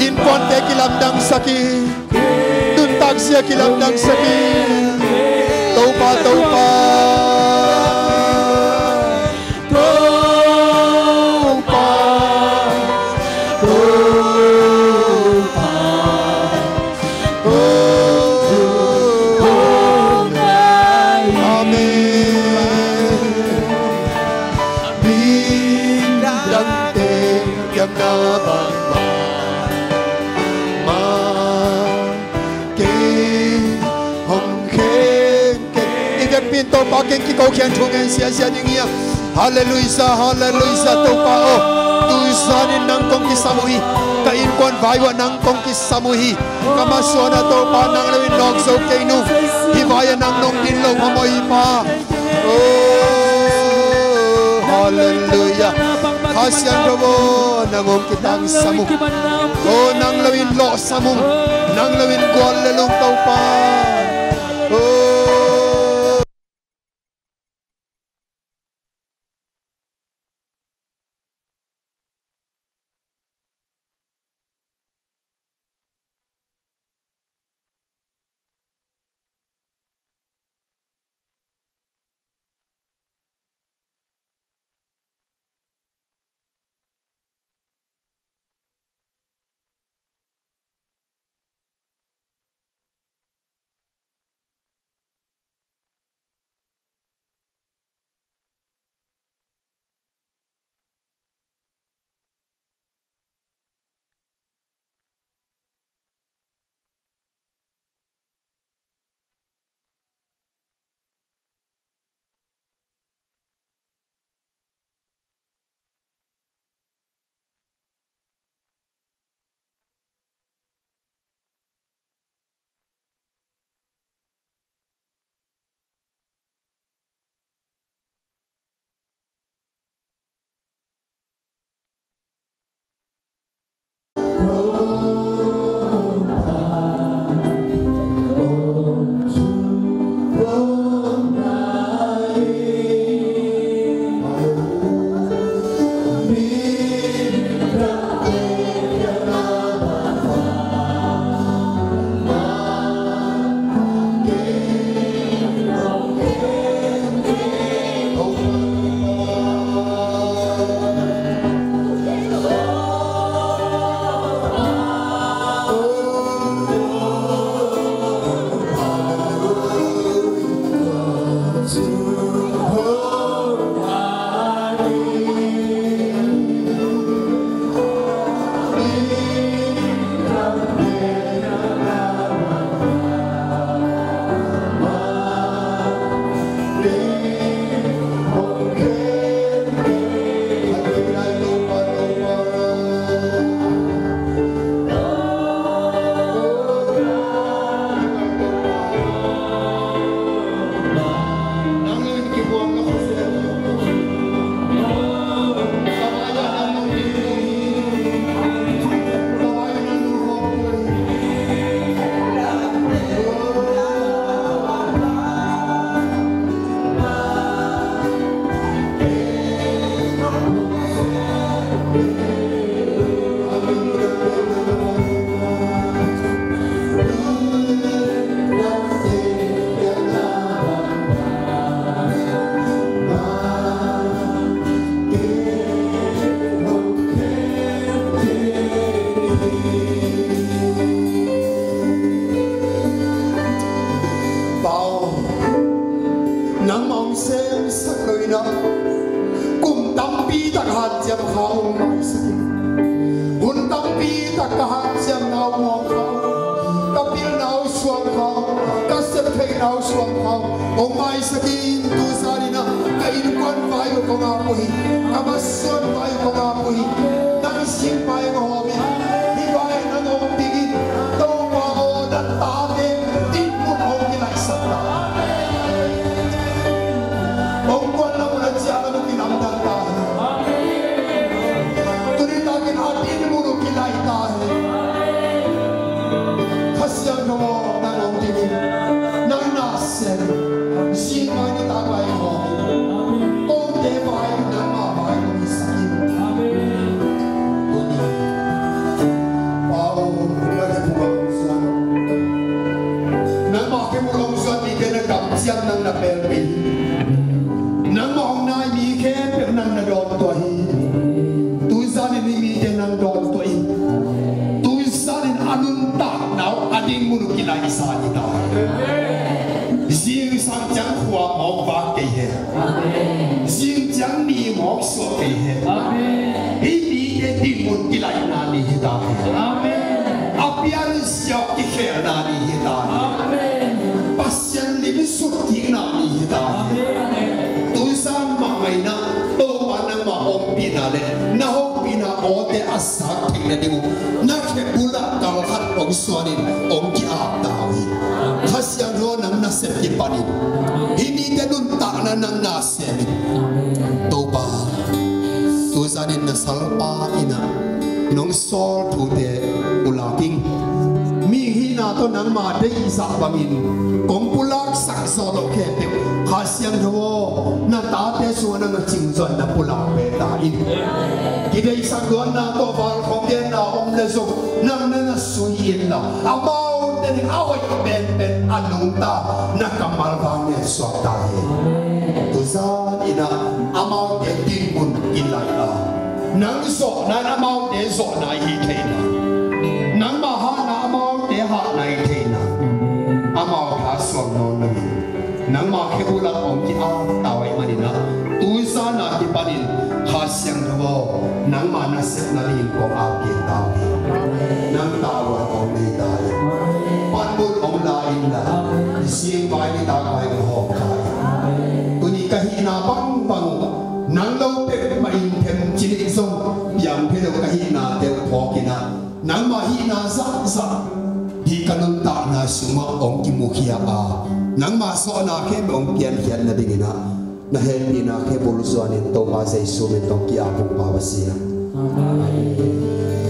Innkuante kilamdangsak in, nuntakzia kilamdangsak in, Topa, Topa, Topa, Topa. Amen. Midangte kiang na bangmah, ma kei hong khen kei. I vekpi in Topa kiang kiko khian thu ngen ziahziah ding hi a. Halleluia, halleluia, Topa aw. Tuzan in nang kong kisam uh hi. Ka innkuan vai uah nang kong kisam uh hi. Ka masuan ah Topa nang lo in nawk zo kei nung. Hih vai ah nang nong din lo mamaw hi Pa. Oh, halleluia. Kha Siangtho aw, nang hong kitangsam ung. Oh, nang lo in lawhsam ung. Nang lo in gual lel ung Topa. Oh. Hong maisak in, tu zanin ah ka innkuan vai uh kong ap uh hi. Ka masuan vai uh kong ap uh hi. Nang sing vai hong hawm in, hih vai nang hong ping in. Topa aw, na tate dinmun hong kilaihsak ta. Hong guan lam uh na ciah lam uh kilamdang ta hen. Tuni takin a dinmun uh kilaih ta hen. Kha Siangtho aw, nang hong ping in. Nang na sem in. Sing vai nitak vai hong hawm in. Kote vai, nangma vai hong hisak in. Tuni Pa aw, na khempeuh hong zuan. Nangma khempeuh hong zuan mite na kamciam, nang na pelh pih hi. Nangma hong nai mi khempeuh nang na dawntuah hi. Tu zanin hih mite nang dawntuah in. Tu zanin a nuntakna uh a dinmun uh kilaihsa hi ta. Zingsang ciang khua mawk vak kei hen. Zing ciang ni mawk suak kei hen. Hih mite dinmun kilaihna ni hi ta hen. A pianzia uh kikhelna ni hi ta hen. Pasian lim sukkikna ni hi ta hen. Tu zan mah ngaihna Topa nangma ompihna le na hopihna awte a sak theihna ding uh na khebul ah kal khat hong suan in hong ki-ap ta uh hi. Kha Siangtho nang nasep kipan in. Hih nite nuntakna nang na sem in. Topa, tu zanin na salpa in ah nong sawl thute pulak ing. Mi hihna tawh nangma deihzah bangin kong pulaksak zawh loh khempeuh Kha Siangtho aw, na tate sungah nang a cingzaw in na pulak ve ta in. Kideihsak luatna tawh valkhawm genna om le zong nang na na sui inla, amaute nih a hoih penpen a nungta na kammal vang ngen suak ta hen. Tu zanin ah amaute dinmun kilaih a, nang zawhna in amaute zawhna hi theihna, nangma hatna amaute hatna hi theihna, amau tha suang nawn loin nangma khebul ah hong ki-ap ta uh ahih manin ah, tu zan a kipanin Kha Siangtho aw, nangma nasepna dingin kong ap kik ta uh hi. Nang tavuan hong nei ta in. Panmun hong la inla, zing vai nitak vai hong hawm ta in. Tuni ka hihna bangbang uh nang lo peuhmah in them ci nih zong, piang phei lo ka hihnate uh phawk in ah, nangma hihna zahzah hih ka nuntakna sungah hong kimukhia a, nangma zawhna khempeuh hong piankhiat nadingin ah, na hehpihna khebul zuanin Topa Jesuh min tawh ki-ap ung, Pa Pasian. Amen.